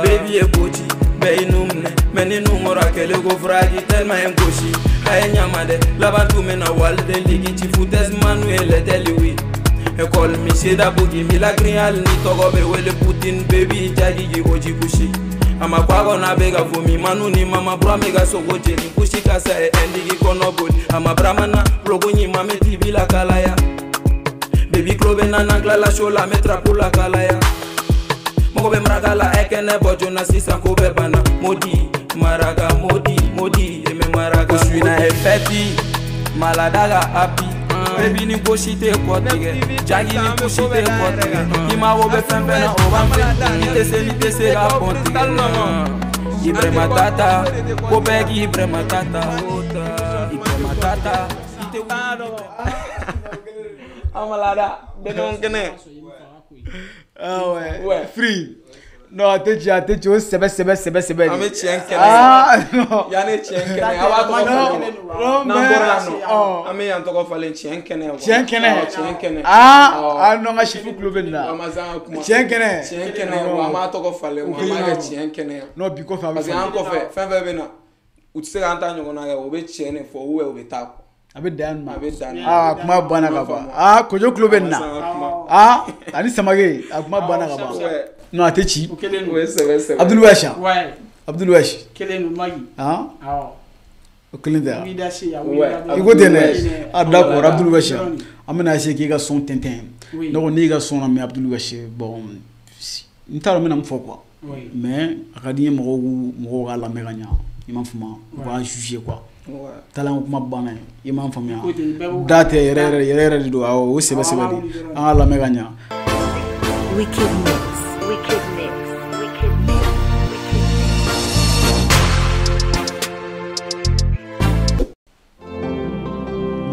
baby ye goci bɛɛ ye nu minɛ mɛ ni nu kɔrɔ a kɛlen ko furaki tellement ye n gosi a ye ɲama dɛ laban tun bɛ na waliden ligi ci foutaise manu ye lɛtɛli wi école mi seda bugi mi la hali ni tɔgɔ bɛ wele Poutine baby jagi k'i gosi kusi a ma kɔ a kɔnɔ a bɛ ka vomi manu ni mama bura mi ka sogo jeni kusi ka sa ye ɛndigi kɔnɔ boli a ma bramana logo ɲima mi tibi la kalaya baby kulo bɛ nana tilala show la mi trapu la kalaya mɔgɔ bɛ maraka la ɛ kɛnɛ bɔ joona sisan ko bɛɛ banna modi maraka modi modi eme maraka ko su na ye fɛti malada ka happy baby ni gosi tɛ kɔ tigɛ jagi ni kusi tɛ kɔ tigɛ i mago bɛ fɛn fɛn na o b'an fɛ i tɛ se ni tɛ se ka pɔn tigɛ Ibrahima Tata ko bɛɛ k'i Ibrahima Tata Ibrahima Tata i tɛ Amalada denw kɛnɛ. Ah ouais. Free. Non, a tɛ ci a tɛ ci o sɛbɛ sɛbɛ sɛbɛ sɛbɛ. An bɛ tiɲɛ kɛnɛ. Ah non. Yan ne tiɲɛ kɛnɛ a b'a tɔgɔ falen. N'an bɔra yan nɔ an bɛ yan tɔgɔ falen tiɲɛ kɛnɛ. Tiɲɛ kɛnɛ. Tiɲɛ kɛnɛ. Ah ah non n ka sifu tulo bɛ nin na. A ma se an ka kuma. Tiɲɛ kɛnɛ. Tiɲɛ kɛnɛ wa an b'a tɔgɔ falen wa an b'a kɛ tiɲɛ kɛnɛ. Non bi kɔfɛ a bɛ. Parce que an kɔfɛ fɛn fɛn bɛ na u tɛ se k'an ta ɲɔgɔnna kɛ u bɛ tiɲɛ de fɔ ou bien u bɛ taa. A bɛ dan ma. A bɛ dan. Ah kuma banna ka ban. Ah Kojo tulo bɛ nin na. Ah ani Samake a kuma banna ka ban. Non a tɛ ci. O kelen don. O ye sɛbɛ sɛbɛ. Abdoul Wesh. Ouais. Abdoul Wesh. Kelen don Maki. Han. Awɔ. O kelen tɛ wa? I da se a I ko ten dɛ. Ah d'accord Abdoul Wesh. An bɛna essayer k'i ka son tɛntɛn. Ne ko n'i ka son lamɛn Abdoul Wesh bon n t'a dɔn n bɛna mun fɔ quoi. Mais a ka di n ye mɔgɔw k'a lamɛn ka ɲa. I m'a faamu u b'a juger quoi. Talan kuma banna ye i m'a faamuya da tɛ yɛrɛ yɛrɛ yɛrɛ yɛrɛ de don awɔ o sɛbɛ sɛbɛ de an k'a lamɛn ka ɲa. Wicked mix, wicked mix, wicked mix, wicked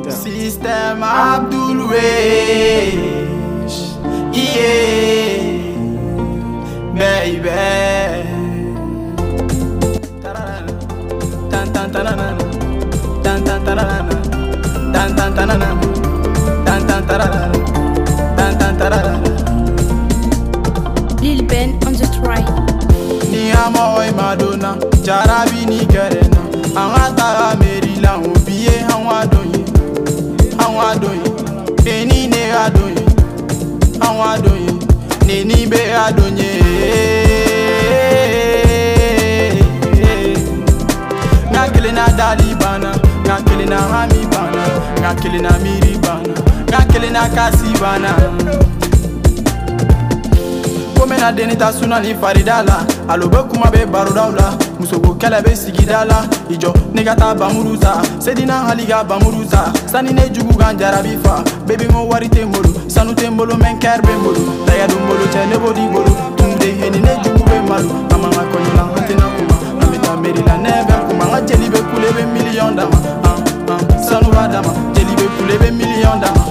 mix. System Abdoul Wesh, yeah, baby. Tan tan tan tan tan tan tan tan tan. Lil Ben on the track. Ni amo e Madonna, jarabi ni kerena. An ka taga mairie la, o billet an wa don ye, an wa don ye. Neni ne ka don ye, an wa don ye. Neni bɛ ka don ye. Nga kelen na dali banna, nga kelen na hami banna, nga kelen na miiri banna, nga kelen na kasi banna. Ko n bɛna denni ta suna ni farida la, alo bɛ kuma bɛ barodaw la, musoko kɛlɛ bɛ sigida la, i jɔ ne ka taa bamuru ta, Sedina hali ka bamuru ta, sani ne jugu kan jarabi fa, baby n ko wari tɛ n bolo, sanu tɛ n bolo mais n kɛri bɛ n bolo, tɛgɛ don n bolo cɛ ne b'o di bolo, tun tɛ heni ne jugu bɛ malo, an b'an ka kɔɲɔ la an tɛna kuma, an bɛ taa mairie la ne bɛ kuma, n ka jeli bɛ kule bɛ miliyɔn d'a ma, sanu b'a d'a ma, jeli bɛ kule bɛ miliyɔn d'a ma,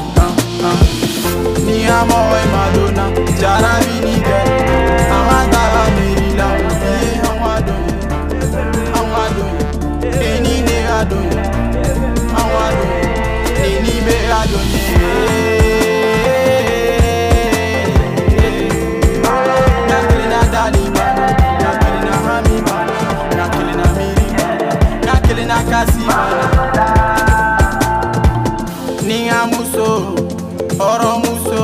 Ni amo e Madonna, jarabi ni kɛ, an ka taga mairie la, o billet an wa don ye, an wa don ye, neni ne ka don ye, an wa don ye, neni bɛ ka don ye. Nga kelen na dali banna, nga kelen na hami banna, nga kelen na miiri banna, nga kelen na kasi banna. Ni n ka muso, hɔrɔnmuso,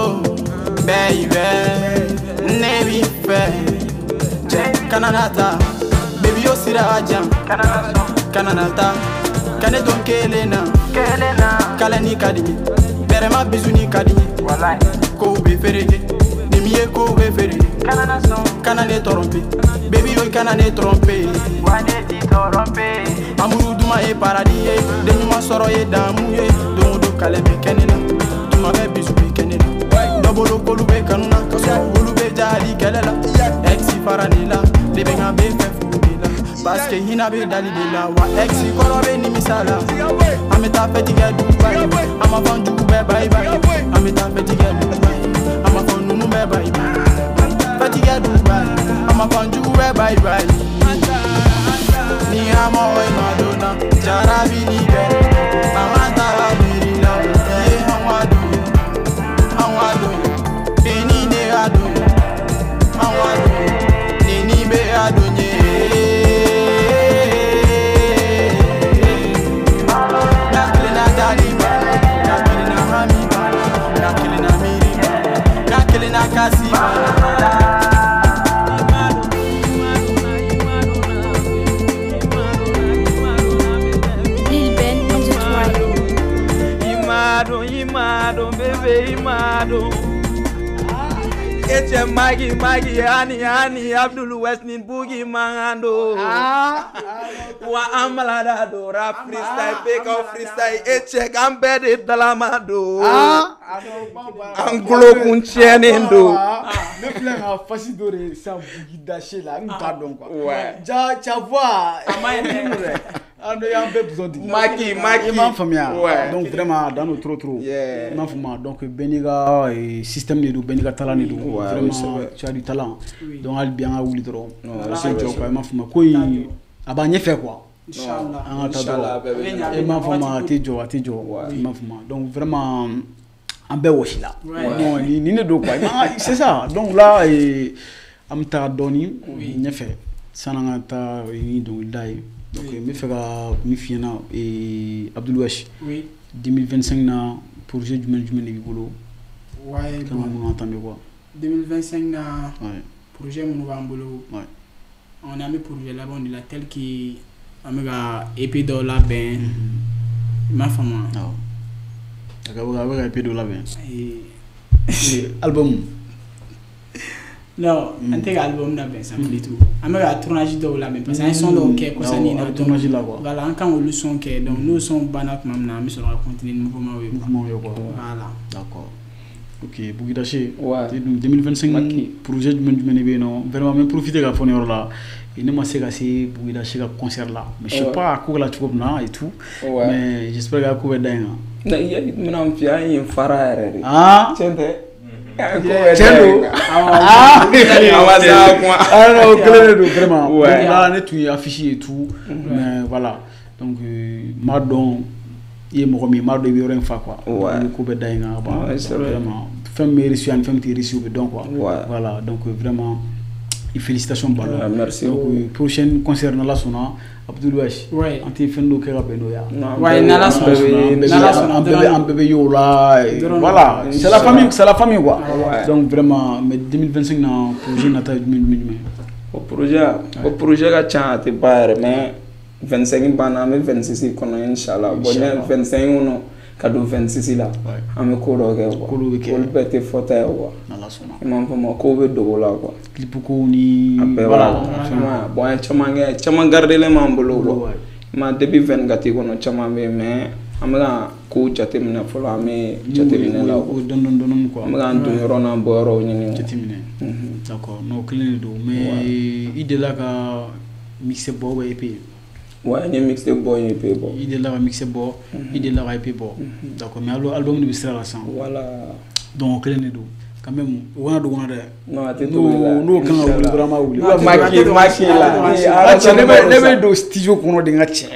baby, ne b'i fɛ, cɛ kana na taa, baby o sira ka jan, kana na taa, ka ne to n kelen na, k'ale ni ka di n ye, bɛrɛma bisu ni ka di n ye, kow bɛ fereke, ni min ye kow bɛ fereke, kana ne tromper, baby o kana ne tromper, amuru duman ye paradis ye, den ɲuman sɔrɔ ye damu ye, don o don k'ale bɛ kɛ ne la. Tuma bɛɛ bisu bɛ kɛ ne la, dɔ bolo k'olu bɛ kanu na, ka sɔrɔ olu bɛ jali kɛlɛ la, ex fara ne la, ne bɛ n ka bɛ fɛ furu de la, parce que hinɛ bɛ dali de la, wa ex kɔrɔ bɛ nimisa la, an bɛ taa fɛti kɛ Dubaï, an ma fɛn jugu bɛɛ bye bye, an bɛ taa fɛti kɛ Dubaï, an ma fɛn ninnu bɛɛ bye bye, fɛti kɛ Dubaï, an ma fɛn jugu bɛɛ bye bye. Ni amo e Madonna, Jarabi ni bɛ an ka taga miiri la ye an ka don an ka don e ni ne ka don an ka don ne ni bɛ ka don ye. Na kelen na dali ba na kelen na hami ba na kelen na miiri ba na kelen na kasi ba. Eche Magi Magi Ani Ani Abdul West ni Boogie Mangando. Wa amalada do rap freestyle pick up freestyle eche gambe de dalamado. Anglo kuntienendo. Ne filɛ ka fasi dɔ de sisan Boogie Daché la n t'a dɔn quoi. Ja tu vois. Ah non, y'an bɛɛ besoin de Maki Maki. I m'a faamuya. Donc vraiment dans nos trop trop. I m'a faamuya. Donc bɛɛ n'i ka système de don, bɛɛ n'i ka talent de don. Vraiment tu as du talent. Donc hali bi an ka wuli dɔrɔn. Se jɔ quoi, i m'a faamuya. Ko in a b'an ɲɛfɛ quoi. Inchallah. An ka taa dɔrɔn. I m'a faamuya, a tɛ jɔ, a tɛ jɔ. I m'a faamuya. Donc vraiment an bɛɛ wɔsi la. Non, nin de don quoi. C'est ça. Donc là an bɛ taa dɔɔni ɲɛfɛ sanni an ka taa ni dɔnkilida ye. Donc n bɛ fɛ ka min f'i ɲɛna Abdul Wesh. Oui. 2025 na projet jumɛn jumɛn de b'i bolo? Ouais. Kan ka minnu entamer quoi. 2025 na projet minnu b'an bolo. Ouais. On a mis projet laban de la tel que an bɛ ka EP dɔw labɛn. I m'a faamu wa? Awɔ. A bɛ ka EP dɔw labɛn. Album. Non, an tɛ ka album labɛn sa plutôt. An bɛ ka tournage dɔw labɛn parce que an ye son dɔw kɛ kɔsa in na. Tournage la quoi. Voilà, an kan k'olu son kɛ donc n'o son banna tuma min na an bɛ sɔrɔ ka continuer ni mouvement ye. Mouvement ye quoi. Voilà. D'accord. Ok, Boogie Daché. Ouais. 2025 projet jumɛn jumɛn de bɛ yen nɔ? Vraiment n bɛ profiter ka fɔ nin yɔrɔ la. Ne ma se ka se Boogie Daché ka concert la. Mais je sais pas a ko kɛra cogo min na et tout. Mais j'espère que a ko bɛ da yen kan. Ne bɛna n f'i ye an ye fara yɛrɛ de. Ah. Tiɲɛ tɛ. Tiɲɛ don. Ah, non, o kelen de don vraiment. Donc là ne tun ye affiche et tout. Mais voilà. Donc n m'a dɔn i ye mɔgɔ min ye, n m'a dɔn i bɛ yɔrɔ in fa quoi. Ko bɛ da yen kan ban. Vraiment fɛn min bɛ réussi ani fɛn min tɛ réussi o bɛ dɔn quoi. Voilà, donc vraiment félicitations Balo. Merci. Donc prochaine concert n'Ala sɔnna Abdul Wesh. An tɛ fɛn dɔ kɛ ka bɛn n'o ye. Ouais, n'Ala sɔnna. An bɛɛ bɛ y'o la. Voilà, c'est la famille, c'est la famille quoi. Donc vraiment mais 2025 na projet nata ye jumɛn jumɛn jumɛn? O projet ka ca a tɛ ban yɛrɛ mais 25 banna an bɛ 26 kɔnɔ inchallah. Bon ne 25 kɔnɔ ka don 26 la an bɛ ko dɔ kɛ quoi. Ko dɔ bɛ kɛ. Olu bɛɛ tɛ fɔta ye quoi. N'Ala sɔnna. I m'a faamu kow bɛ dogo la quoi. Clip kow ni a bɛɛ voilà. Bon an ye caman kɛ, caman gardelen b'an bolo quoi. I ma depuis 24 kɔnɔ caman bɛ yen mais an bɛ ka kow jateminɛ fɔlɔ, an bɛ jateminɛ la quoi. Dɔɔni dɔɔni quoi. An bɛ k'an don yɔrɔ n'an bɔ yɔrɔw ɲini. Jateminɛ. D'accord, non kelen de don mais i delila ka mixtape bɔ ou bien EP? Ouais, n ye mixtape bɔ, n ye EP bɔ. I delila ka mixtape bɔ, i delila ka EP bɔ. D'accord, mais album de bɛ sira la sisan. Voilà. Donc o kelen de don. Quand même, o kana dogo n na dɛ. Non, a tɛ dogo i la. N'o kan ka wuli dɔrɔn an b'a wuli. Maki la. Cɛ ne bɛ don studio kɔnɔ de n ka cɛ.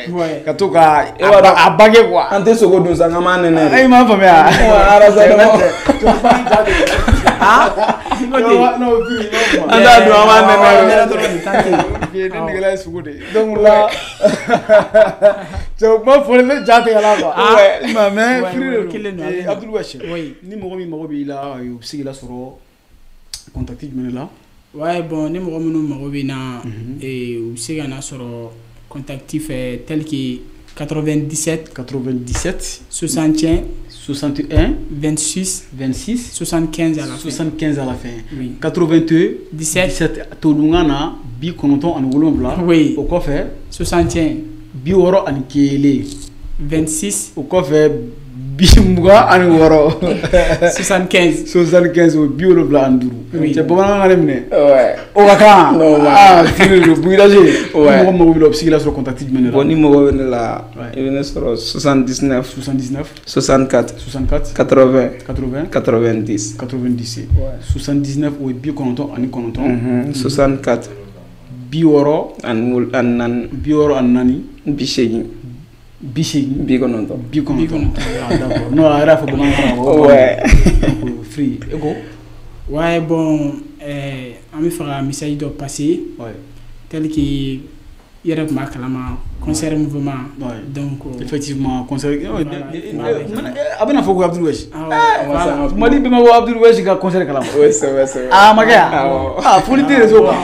Ka to ka a bange quoi. An tɛ sogo dun sa, n k'an b'a nɛnɛ. E m'a faamuya. Ah. An t'a dun, an b'a nɛnɛ. Ne negela ye sogo de ye. Donc là, cɛ kuma fɔlen ne ja tigɛ la quoi. Mais firi de don. Abdul Wesh. Ni mɔgɔ min mago b'i la, u bɛ se k'i lasɔrɔ contact jumɛn de la? Ouais, bon ni mɔgɔ minnu mago bɛ n na, u bɛ se ka na sɔrɔ contact fɛ tel que 97 97 61 61 26 26 75 à la fin. 75 à la fin. Oui. 82 17 17 todunkan na 97. Oui. O kɔfɛ 61 61 26 o kɔfɛ 26 75 75 o 75. Oui. Cɛ bamanankan ka ne minɛ. Ouais. O ka kan. Non, ah fili don Boogie Daché. Ouais. Ni mɔgɔ mago b'i la o bɛ se k'i lasɔrɔ contact jumɛn de la? Bon ni mɔgɔ bɛ ne la, Ouais. i bɛ ne sɔrɔ 79 79 64 64 80 80 90. 90. 79 o ye 99. 64 64 ani 4 64 80. 80. 90. 90. Ah d'accord. Non, a yɛrɛ fɔ bamanankan na. Ouais. Donc Free, e ko? Ouais, bon, an bɛ fɛ ka message dɔ passer. Ouais. Tel que i yɛrɛ tun b'a kalama concert mouvement. Ouais. Donc effectivement concert a bɛna fɔ ko Abdoul Wesh. Voilà. Mali bɛɛ ma bɔ Abdoul Wesh ka concert kalama. Oui, c'est vrai, c'est vrai. Ah ma kɛ yan? Ah foli tɛ réseau kan.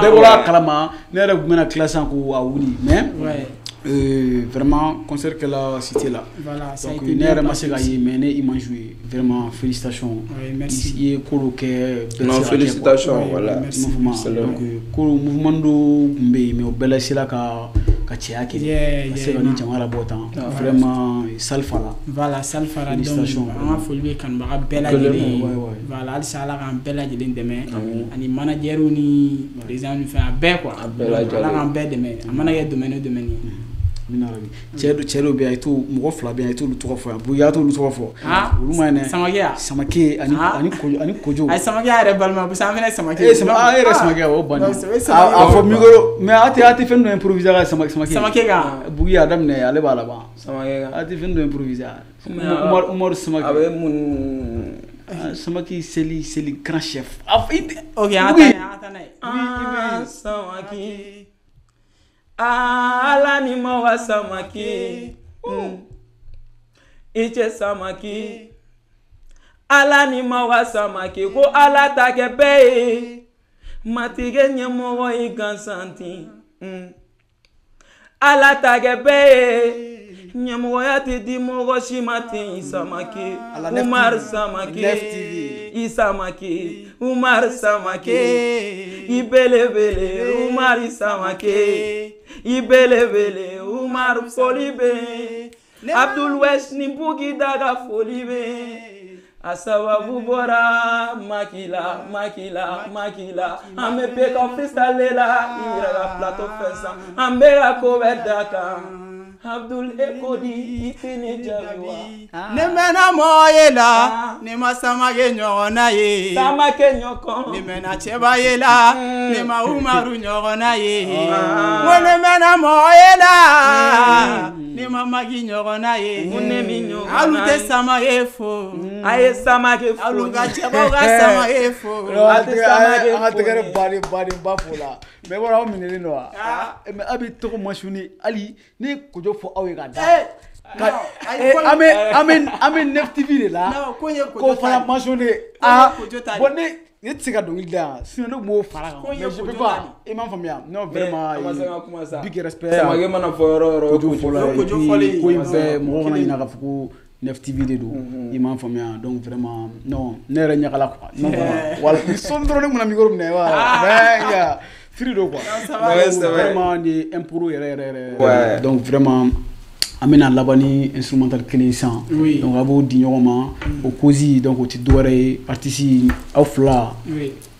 Bɛɛ bɔra a kalama. Ne yɛrɛ tun bɛna classe ko a wuli mais ouais. Vraiment concert kɛla cité la. Voilà, ça a donc été ne yɛrɛ ma se ka ye mais ne image ye vraiment félicitations. Ouais, merci. I ye ko dɔ kɛ. Non, félicitations, voilà. Merci. Mouvement. Donc ko mouvement dɔ tun bɛ yen mais o bɛɛ la sera ka cɛya kɛ. Ka se ka ni jama labɔ tan. Vraiment salle fara. Voilà, salle fara. Donc an ka foli bɛ kanubaga bɛɛ lajɛlen ye. Voilà, halisa Ala k'an bɛɛ lajɛlen dɛmɛ. Ani manager ni président ni fɛn a bɛɛ quoi. Ala k'an bɛɛ dɛmɛ. A mana kɛ domaine o domaine ye. Cɛ dɔ bɛ yan i t'o mɔgɔ fila bɛ yan i t'olu tɔgɔ fɔ yan Bugi a t'olu tɔgɔ fɔ. Olu ma ɲi dɛ. Samakɛ ya? Samakɛ ani Kojo. Ayi Samakɛ yɛrɛ balima parce que an fana Samakɛ. E Sama e yɛrɛ Samakɛ o banna. A fɔ micro mais a tɛ fɛn dɔ improviser ka Samakɛ. Samakɛ kan. Bugi a daminɛ ale b'a laban. Samakɛ kan. A tɛ fɛn dɔ improviser. Umaru Samakɛ. A bɛ mun. Samakɛ c'est le grand chef. Ok an ka taa n'a ye. Samakɛ. Ala ni mawa Samaki, i cɛ Samaki, Ala ni mawa Samaki, ko Ala ta kɛ bɛɛ ye, matigɛ ɲɛmɔgɔ i gansan ten, Ala ta kɛ bɛɛ ye, ɲɛmɔgɔya tɛ di mɔgɔ si ma ten Samaki, Umar Samaki, i Samaki, Umar Samaki, i belebele, Umar Samaki. I belebele Umar foli bɛ Abdoul Wesh ni Bugi Daga foli bɛ a sababu bɔra Makila Makila Makila an bɛ bɛɛ ka freestyle la i yɛrɛ ka plateau fɛn san an bɛ ka ko bɛɛ da kan Abdoul e ko di i tɛ ne jaabi wa. Ne mɛnna mɔgɔ ye la ne ma Samakɛ ɲɔgɔnna ye. Samakɛ ɲɔgɔn. Ne mɛnna cɛba ye la ne ma Umaru ɲɔgɔnna ye. N ko ne mɛnna mɔgɔ ye la ne ma Maki ɲɔgɔnna ye. Ne mi ɲɔgɔnna ye. Alu tɛ Samakɛ fo. A ye Samakɛ fo. Alu ka cɛbaw ka Samakɛ fo. An ka tɛgɛrɛ baden baden ba fo la. Mais bɔra aw minɛlen don wa? Mais aw bɛ tɔgɔ masuni hali ne Kojo fɔ aw ye ka da. An bɛ 9 TV de la. Ko fana masuni. Ah bon ne tɛ se ka dɔnkili da yan sinon ne tun b'o fara kan. Mais je peux pas. I m'a faamuya. Non vraiment. Big respect. Samakɛ mana fɔ yɔrɔ o yɔrɔ. Kojo fɔlɔ. Kojo fɔlen. Ko in bɛɛ mɔgɔ kana ɲinɛ k'a fɔ ko 9 TV de don. I m'a faamuya. Donc vraiment non ne yɛrɛ ɲagala quoi. Non vraiment. Wala sɔn dɔrɔn ne kun na micro minɛ wa. Mais Free do quoi. Vraiment ni impro yɛrɛ yɛrɛ yɛrɛ. Donc vraiment an bɛna laban ni instrumental kelen sisan. Donc a b'o di ɲɔgɔn ma. O cause donc o tɛ dɔwɛrɛ ye artiste aw fila.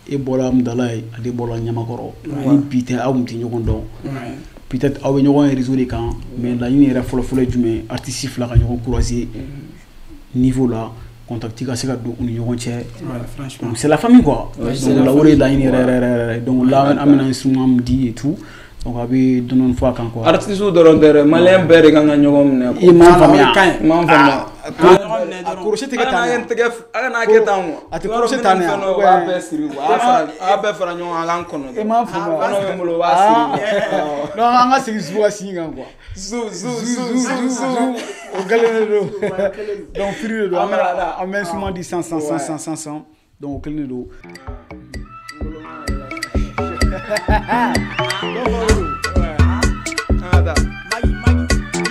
E bɔra Mudala ye ale bɔra Ɲamakɔrɔ. Ni bi tɛ aw tun tɛ ɲɔgɔn dɔn. Peut-être aw bɛ ɲɔgɔn réseau de kan mais laɲini yɛrɛ fɔlɔ-fɔlɔ ye jumɛn artiste fila ka ɲɔgɔn croiser niveau la. Contact ka se ka don u ni ɲɔgɔn cɛ. Donc c'est la famille quoi. Donc la o de ye laɲini yɛrɛ yɛrɛ yɛrɛ. Donc là an bɛna instrument min di et tout. Donc a bɛ dɔɔni fɔ a kan quoi. Artiste dɔrɔn tɛ dɛ malien bɛɛ de kan ka ɲɔgɔn minɛ quoi. I m'a faamuya. I m'a faamuya. A crochet tɛ kɛ tan de. A kana kɛ tan quoi. A tɛ crochet tan de. U b'a bɛɛ siri quoi. A b'a bɛɛ fara ɲɔgɔn kan a k'an kɔnɔ. I m'a faamuya. Kɔnɔ bɛ n bolo u b'a siri. Non an ka segin zu ka sin kan quoi. Zu zu zu zu zu. O kɛlen de don. Donc firi de don. An bɛ instrument di 100 100 100 100 100. Donc o kɛlen de don.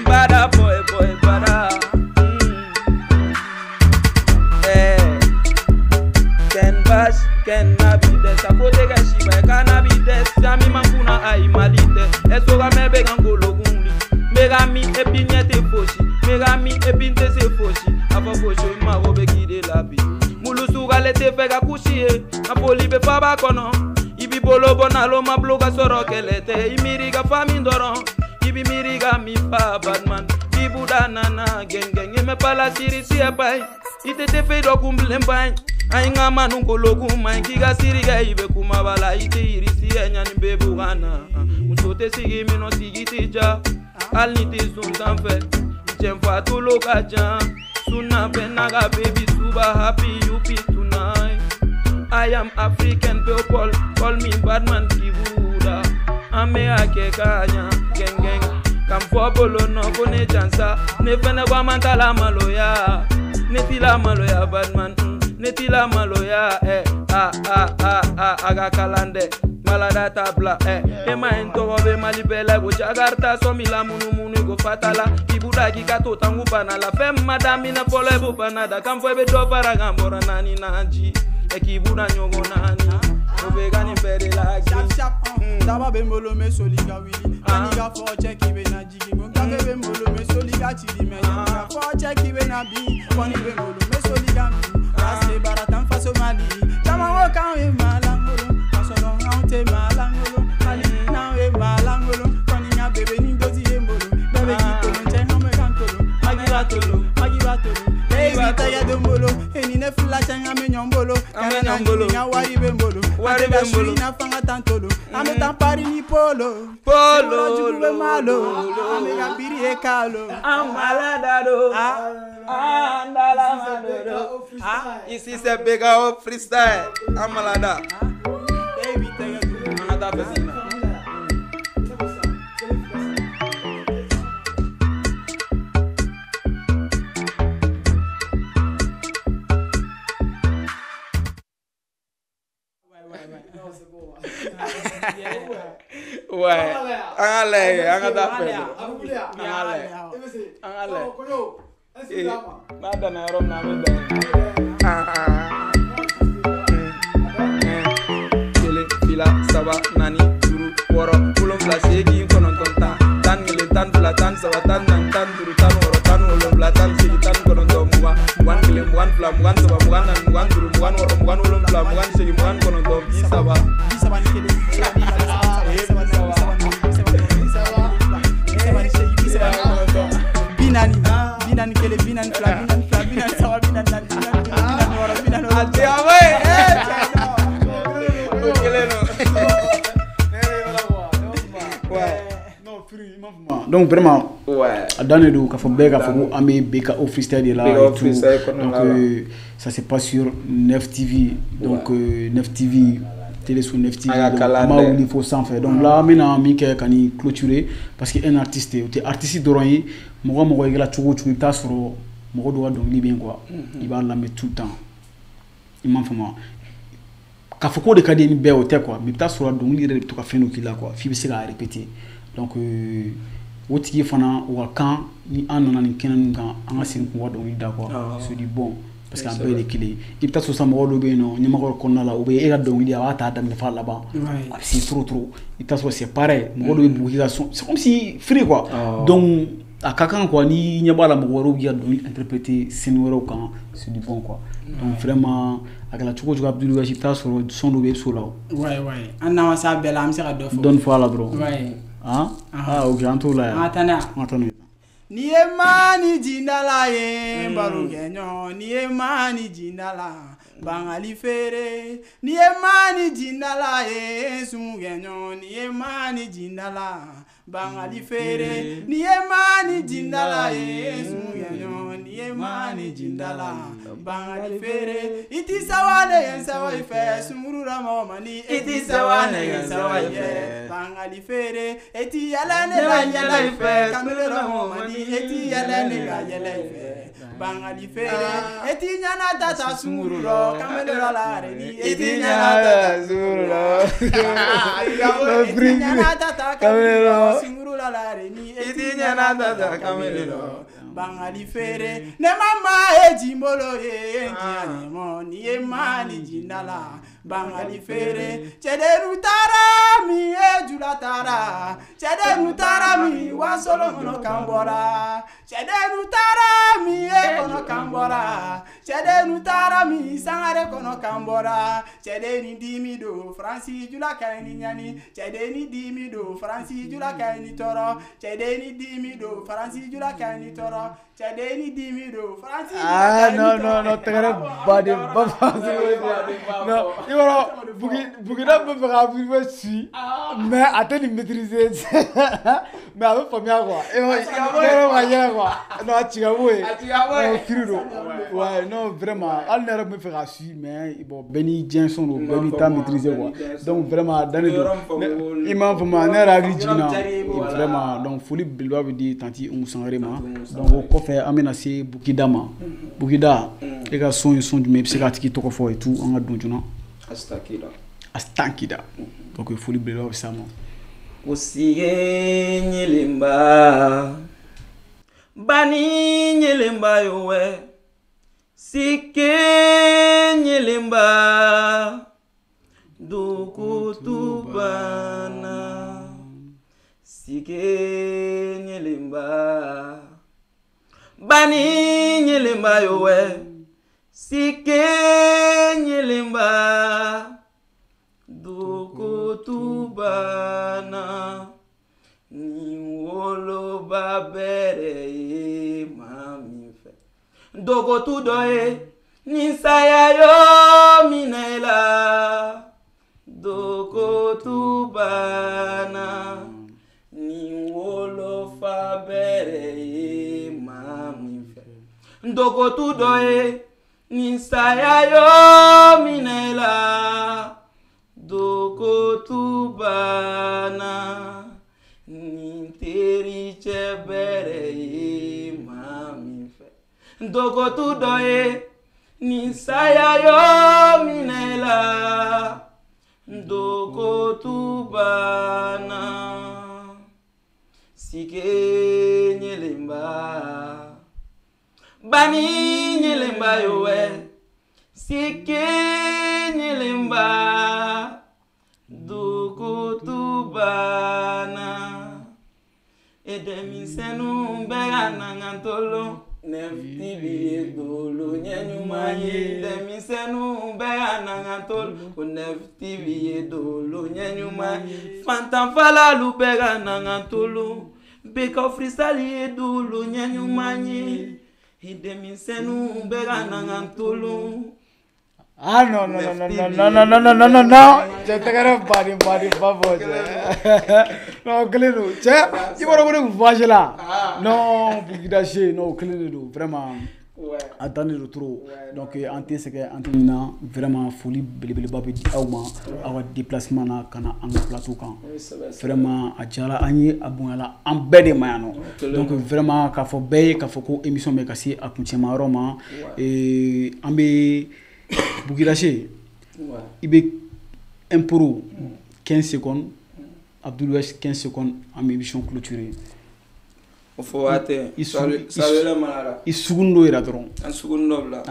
Bada boy boy bada. Ken bash ken nabi des akote ka shiba ka nabi des sami makuna ai malite esoga mebe ngolo gumli mega mi epinyete foshi mega mi epinte se foshi afa foshi ma robe kide labi mulusuga lete fega kushie apoli be faba kono ibi bolo bonalo ma bloga soro kelete imiriga fami doron ibi miriga mi fa badman ibuda nana gengeng me pala siri si apai itete fe do kumble mbai ainga manu kologu mai kiga siriga ibe kumabala ite irisi enya ni bebu gana musote sigi mino sigi tija Hali ni tɛ sun sanfɛ cɛnfa tolo ka jan suna bɛ n'a ka baby super happy you be tonight. I am African people, call me Batman Kibuda. An bɛ a kɛ ka ɲa gang gang. Kan fɔ bolo nɔ ko ne jansa ne fɛnɛ ko an man t'a la maloya. Ne t'i la maloya Batman, ne t'i la maloya a a a a a ka kalan dɛ malada t'a bila e ma ye n tɔgɔ bɛ Mali bɛɛ la ko Jakarta sɔn b'i la munumunu i ko fatala k'i buda k'i ka to tangu bana la fɛn ma daminɛ fɔlɔ i b'o bana da kan fɔ i bɛ dɔ fara kan bɔra naani na ji k'i buda ɲɔgɔn naani o bɛ ka nin bɛɛ de la sharp sharp daba bɛ n bolo n bɛ soli ka wuli yanni ka fɔ cɛ k'i bɛ na jigin ko gafe bɛ n bolo n bɛ soli ka cili mɛ yanni ka fɔ cɛ k'i bɛ na bin kɔni bɛ n bolo n bɛ soli ka min parce que baara t'an faso Mali caman ko k'anw ye malangolo k'a sɔrɔ anw tɛ malangolo Mali n'anw ye malangolo kɔni ka bébé ni dosi ye n bolo bɛɛ bɛ k'i tolon cɛ anw bɛ k'an tolon Magi b'a tolon Magi b'a tolon baby tɛgɛ don n bolo e ni ne fila cɛ an bɛ ɲɔgɔn bolo An bɛ ɲɔgɔn bolo. n ka wari bɛ n bolo Wari bɛ n bolo. An tɛ taa su in na f'an ka taa n tolo an bɛ taa Paris ni polo Polo, jugu bɛ malo an bɛ ka biri ye kalo An malada do an dala do. Ici c'est BKO freestyle an malada. Baby tɛgɛ don An ka taa fɛsi na. Ouais, an ka lajɛ an ka taa fɛ dɔrɔn. An ka lajɛ an ka lajɛ. N'a danna yɔrɔ min na an bɛ dan yen. Kelen fila saba naani duuru wɔɔrɔ wolonfila seegin kɔnɔntɔn 10 11 12 13 14 15 16 17 18 19 20 21 22 23 24 25 26 27 28 29 30. 31 40 41 42 43 44 45 46 A tɛ a ma ye. O kelen don. Ouais. Donc vraiment Ouais. a dan de don k'a fɔ bɛɛ k'a fɔ ko an bɛ BKO freestyle de la BKO et tout. freestyle kɔnɔna Donc la. ça se passe sur 9 TV donc 9 TV télé sur 9 TV A ka donc kalan an b'a dɛ. wuli fo sanfɛ donc là an bɛna min kɛ ka nin clôturer parce que un artiste o tɛ artiste dɔrɔn ye mɔgɔ o mɔgɔ i kɛra cogo o cogo i bɛ taa sɔrɔ mɔgɔ dɔ ka dɔnkili bɛ yen quoi i b'a lamɛn tout le temps i m'a faamu wa k'a fɔ k'o de ka di ni bɛɛ o tɛ quoi mais i bɛ taa sɔrɔ a dɔnkili yɛrɛ de bɛ to ka fɛn dɔ k'i la quoi f'i bɛ se k'a répéter donc o tigi fana o ka kan ni an nana nin kɛnɛ ninnu kan an ka segin k'u ka dɔnkili da quoi c'est du bon parce que an bɛɛ de kelen ye i bɛ taa sɔrɔ sisan mɔgɔ dɔw bɛ yen nɔ ɲɛmɔgɔ kɔnɔna la u bɛ e ka dɔnkili a b'a ta daminɛ f'a laban a bɛ se trop trop i bɛ taa sɔrɔ c'est pareil mɔgɔ dɔw bɛ bugu k'i ka son c'est comme si free quoi donc a ka kan quoi ni ɲɛ b'a la mɔgɔ wɛrɛw b'i ka dɔnkili interpréter scène wɛrɛw kan c'est du bon quoi donc vraiment a kɛra cogo o cogo Abdoul Gassi i bɛ taa sɔrɔ son dɔ bɛ e so la o Ouais ouais an n'an ma s'a bɛɛ la an bɛ se ka dɔ fɔ dɔɔni fɔ a la dɔrɔn Ouais. ah ah ok an t'o la yan An ka taa n'a ye. an ka taa n'o ye. Ni ye maa ni jindala ye barokɛɲɔgɔn ni ye maa ni jindala bangali feere ni ye maa ni jindala ye sumukɛɲɔgɔn ni ye maa ni jindala bangali feere ni ye maa ni jindala ye sumukɛɲɔgɔn ni ye maa ni jindala bangali feere i ti sawa ne ye sawa i fɛ sunguru la mɔgɔ man di i ti sawa ne ye sawa i fɛ bangali feere e ti yɛlɛ ne la yɛlɛ i fɛ kamele la mɔgɔ man di e ti yɛlɛ ne ka yɛlɛ i fɛ bangali feere e ti ɲɛna ta ta sunguru rɔ kamele la la ni e ti ɲɛna ta ta sunguru rɔ e ti ɲɛna ta ta kamele rɔ sunguru la la ni e ti ɲɛna ta ta kamele rɔ bangali feere ne ma maa ye jimbolo ye diɲɛ ɲɛmɔ ni ye maa ni jinda la bangali feere cɛdennu taara min ye jula taara cɛdennu taara min wasolo kɔnɔ kan bɔra cɛdennu taara min ye kɔnɔ kan bɔra cɛdennu taara min sangare kɔnɔ kan bɔra cɛdenni dimi don faransi jula ka ɲi ni ɲani cɛdenni dimi don faransi jula ka ɲi ni tɔɔrɔ cɛdenni dimi don faransi jula ka ɲi ni tɔɔrɔ sɔn cɛden ni dimi don Faransi. Ah non non non, tɛgɛrɛ baden ba Faransi. Non, i b'a dɔn Bugida bɛ fɛ ka Abdul si, mais a tɛ nin maîtriser, mais a bɛ faamuya quoi. E yɛrɛ ka yɛlɛ quoi. Non, a ci ka bɔ yen. Non, firi don. Ouais, non vraiment, hali ne yɛrɛ tun bɛ fɛ ka si, mais bon, bɛɛ n'i diɲɛ sɔn don, bɛɛ b'i ta maîtriser quoi. Donc vraiment a dannen don. I m'a faamu, ne yɛrɛ hakili jiginna vraiment. Donc foli belebeleba bɛ di tantie Umu Sangare ma. Donc o kɔfɛ an bɛna se Bugida ma. Bugida, e ka son ye son jumɛn, i bɛ se k'a tigi tɔgɔ fɔ et tout, an ka don joona. Astakida. Astakida. Donc foli belebeleba bɛ s'a ma. Osige nyelemba bani nyelemba yowe sike nyelemba dukutubana sike nyelemba bani nyelemba yowe sike nyelemba dukutubana ni woloba bɛrɛ ye maa min fɛ dogotu dɔ ye ni saya yo minɛ i la dukutubana ni wolofa bɛrɛ ye maa min fɛ dogotu dɔ ye ni saya yo minɛ i la dukutubana ni teri cɛ bɛrɛ ye maa min fɛ dogotu dɔ ye ni saya yo minɛ i la dukutubana sike nyelemba bani nyelemba yowe sike nyelemba dukutubana edemisɛnninw bɛ ka na n ka tolon 9TV ye dolo ɲɛ ɲuman ye denmisɛnninw bɛ ka na n ka tolon ko 9TV ye dolo ɲɛ ɲuman ye fantanfalalu bɛ ka na n ka tolon Beka Freestyle ye dolo ɲɛ ɲuman ye denmisɛnninw bɛ ka na n ka tolon. Ah non non non non non non non non non non, cɛ tɛgɛrɛ baden baden ba fɔ cɛ. Non, kelen don cɛ, i b'a dɔn ko ne kun voyage la. Non, Bugida se, non, kelen de don vraiment. A dannen don trop. Donc an tɛ sɛgɛn, an tɛ ɲinɛ, vraiment foli belebeleba bɛ di aw ma aw ka déplacement na ka na an ka plateau kan. Vraiment a diyara an ye, a bonyala an bɛɛ de ma yan nɔ. Donc vraiment k'a fɔ bɛɛ ye k'a fɔ ko émission bɛ ka se a kuncɛma yɔrɔ ma. An bɛ Bugida se, i bɛ impro 15 secondes, Abdul Wesh 15 secondes, an bɛ émission clôturer. O fɔ waati i sugun dɔ yira dɔrɔn. An sugun dɔ bila.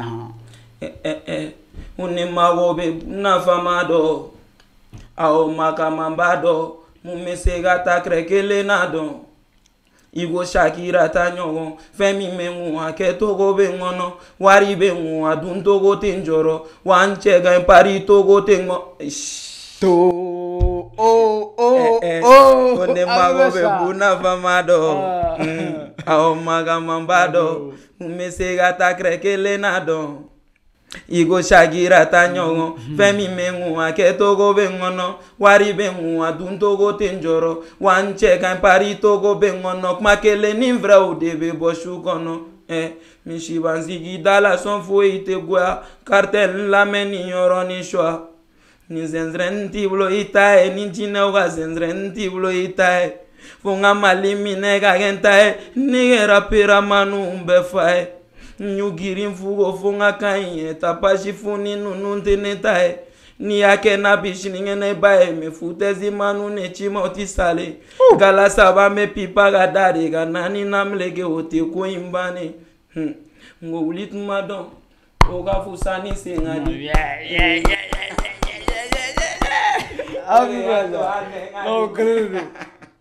N ni mago bɛ nafama dɔ, aw makamanba dɔ, mun bɛ se ka taa kɛrɛ kelen na dɔn. I ko Shakira ta ɲɔgɔn, fɛn min bɛ n kun a kɛcogo bɛ n kɔnɔ, wari bɛ n kun a dun togo tɛ n jɔrɔ, wa n cɛ ka ɲi pari togo tɛ n kɔ. To o o o. Ko ne mago bɛ bunafama dɔ, aw makamanba dɔ, mun bɛ se ka taa kɛrɛ kelen na dɔn. I ko Shakira ta ɲɔgɔn, fɛn min bɛ n kun a kɛcogo bɛ n kɔnɔ, wari bɛ n kun a dun togo tɛ n jɔrɔ, wa n cɛ ka ɲi pari togo bɛ n kɔnɔ, kuma kelen ni vrɛw de bɛ bɔ su kɔnɔ. Misiban sigi da la sɔn foyi tɛ goya, cartel n lamɛn nin yɔrɔnin suwa. Ni zɛnzɛrɛnin t'i bolo i ta ye, ni jinɛw ka zɛnzɛrɛnin t'i bolo i ta ye. Fo n ka Mali minɛ ka kɛ n ta ye, ne kɛra peramaniw bɛɛ fa ye. N y'u girin fugo fo n ka kan ye, tapasi funi ninnu tɛ ne ta ye. N'i y'a kɛ na bi sinikɛnɛ ba ye, mɛ futɛsi manu ne ci ma o ti sale. Gala saba mɛ pipa ka da de ka naani nameleke o tɛ ko in bannen. N ko wuli tuma dɔn o ka fusa ni sen ka di. Non, kelen de don.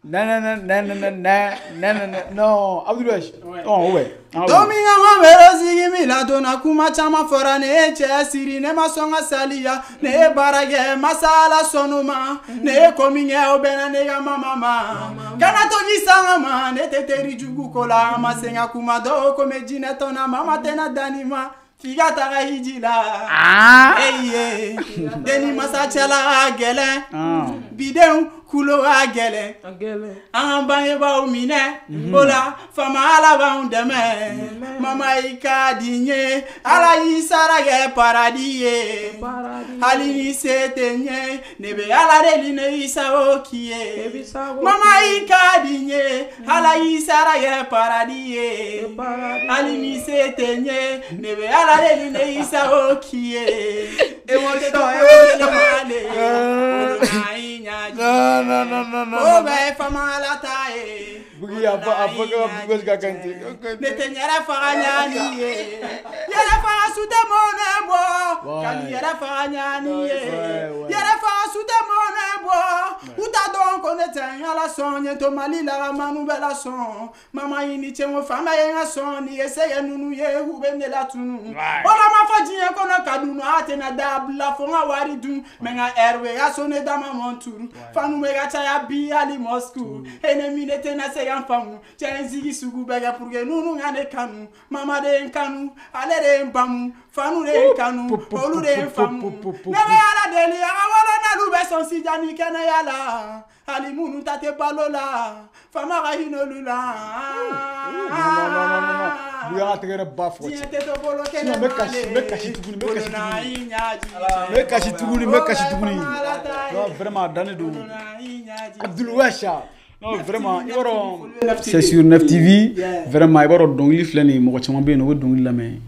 Non, non, non, non, non, non, non, non, Abdul Wesh. Oh, ouais. Dominga mero sigi mi la donna kuma caman fɔra ne ye cɛ siri ne ma sɔn ka saliya ne ye baara kɛ masala sɔnnu ma ne ye ko min kɛ o bɛnna ne ka mama ma kana to k'i sanga ma ne tɛ teri jugu ko la a ma sen ka kuma dɔw ko mɛ jinɛ tɔn na mama tɛna danni ma f'i ka taga hiji la eye denni masa cɛla ka gɛlɛn bidenw kulo ka gɛlɛn an bangebaaw minɛ o la faama ala b'anw dɛmɛ mama i ka di n ye ala y'i sara kɛ paradis ye hali ni se tɛ n ye ne bɛ ala deli ne y'i sago k'i ye mama i ka di n ye ala y'i sara kɛ paradis ye hali ni se tɛ n ye ne bɛ ala deli ne y'i sago k'i ye Non, non, non, non, non. O bɛɛ ye faama ala ta ye. Bugui a fɔ ko Abdul Wesh ka kan ten. Ne tɛ n yɛrɛ faga ɲaani ye. Yɛrɛ faga su tɛ mɔnɛ bɔ. Ka nin yɛrɛ faga ɲaani ye. Yɛrɛ faga su tɛ mɔnɛ bɔ. U t'a dɔn ko ne tɛ n ala sɔn. N ye to Mali la ka manu bɛɛ lasɔn. Mama i ni ce n ko faama ye n ka sɔn. N'i ye sɛgɛ ninnu ye u bɛ ne latunu. O la ma fɔ diɲɛ kɔnɔ ka dun a tɛna dabila fo n ka wari dun. Mɛ n ka ɛri ka so ne dama mɔn turu. Fanu bɛ ka caya bi hali Moscou. Ennemi ne tɛna se ka n faamu. Cɛ n sigi sugu bɛɛ kɛ pour que ninnu ka ne kanu. Mama de ye n kanu, ale de ye n bamu. Fanu de ye n kanu, olu de ye n faamu. Ne bɛ ala deli a ka wolonalu bɛ sɔn sija ni kɛnɛya la. Hali minnu ta tɛ balo la, faama ka hinɛ olu la. Non, non, non, non. Bugui an ka tɛgɛrɛ ba fɔ. Diɲɛ tɛ to bolo kelen Sinon n bɛ kasi, n bɛ kasi tuguni, n bɛ kasi tuguni. N bɛ kasi tuguni, n bɛ kasi tuguni. Non, vraiment a dannen don. Abdul Wesh. Non, vraiment, i b'a dɔn c'est sur 9 TV. Vraiment, i b'a dɔn dɔnkili filɛ nin ye mɔgɔ caman bɛ yen nɔ u bɛ dɔnkili lamɛn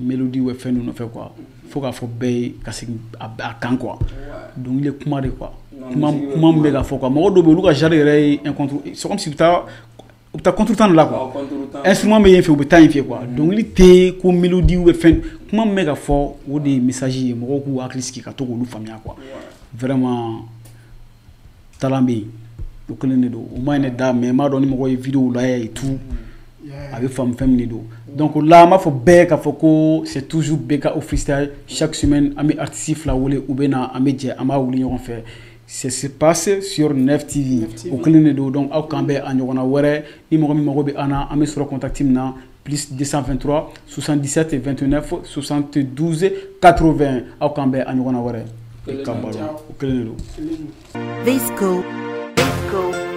mélodie ou fɛn ninnu nɔfɛ quoi. Fo k'a fɔ bɛɛ ye ka segin a kan quoi. Dɔnkili ye kuma de quoi. Kuma kuma min bɛ ka fɔ quoi. Mɔgɔ dɔw bɛ yen olu ka genre yɛrɛ ye un contre, c'est comme si u bɛ taa contre temps de la quoi. Instrument bɛ yen fɛ u bɛ taa yen fɛ quoi. Dɔnkili tɛ ko mélodie ou fɛn kuma min bɛ ka fɔ o de ye message ye mɔgɔw k'u hakili sigi ka to k'olu faamuya quoi. Vraiment talent bɛ yen. O kelen de don o ma ɲi ne da mais n b'a dɔn ni mɔgɔ ye vidéo lajɛ et tout a bɛ faamu fɛn min de don. Donc là an b'a fɔ bɛɛ k'a fɔ ko c'est toujours BKO freestyle. Chaque semaine an bɛ artiste fila wele u bɛ na an bɛ jɛ an b'a wuli ɲɔgɔn fɛ. Ça se passe sur 9 TV. O kelen de don. Donc aw k'an bɛn a ɲɔgɔnna wɛrɛ ni mɔgɔ min mago bɛ an na an bɛ sɔrɔ contact min na plus 223 77 29 72 80. Aw k'an bɛn a ɲɔgɔnna wɛrɛ. Ka baro o kelen de don. Visco. Visco.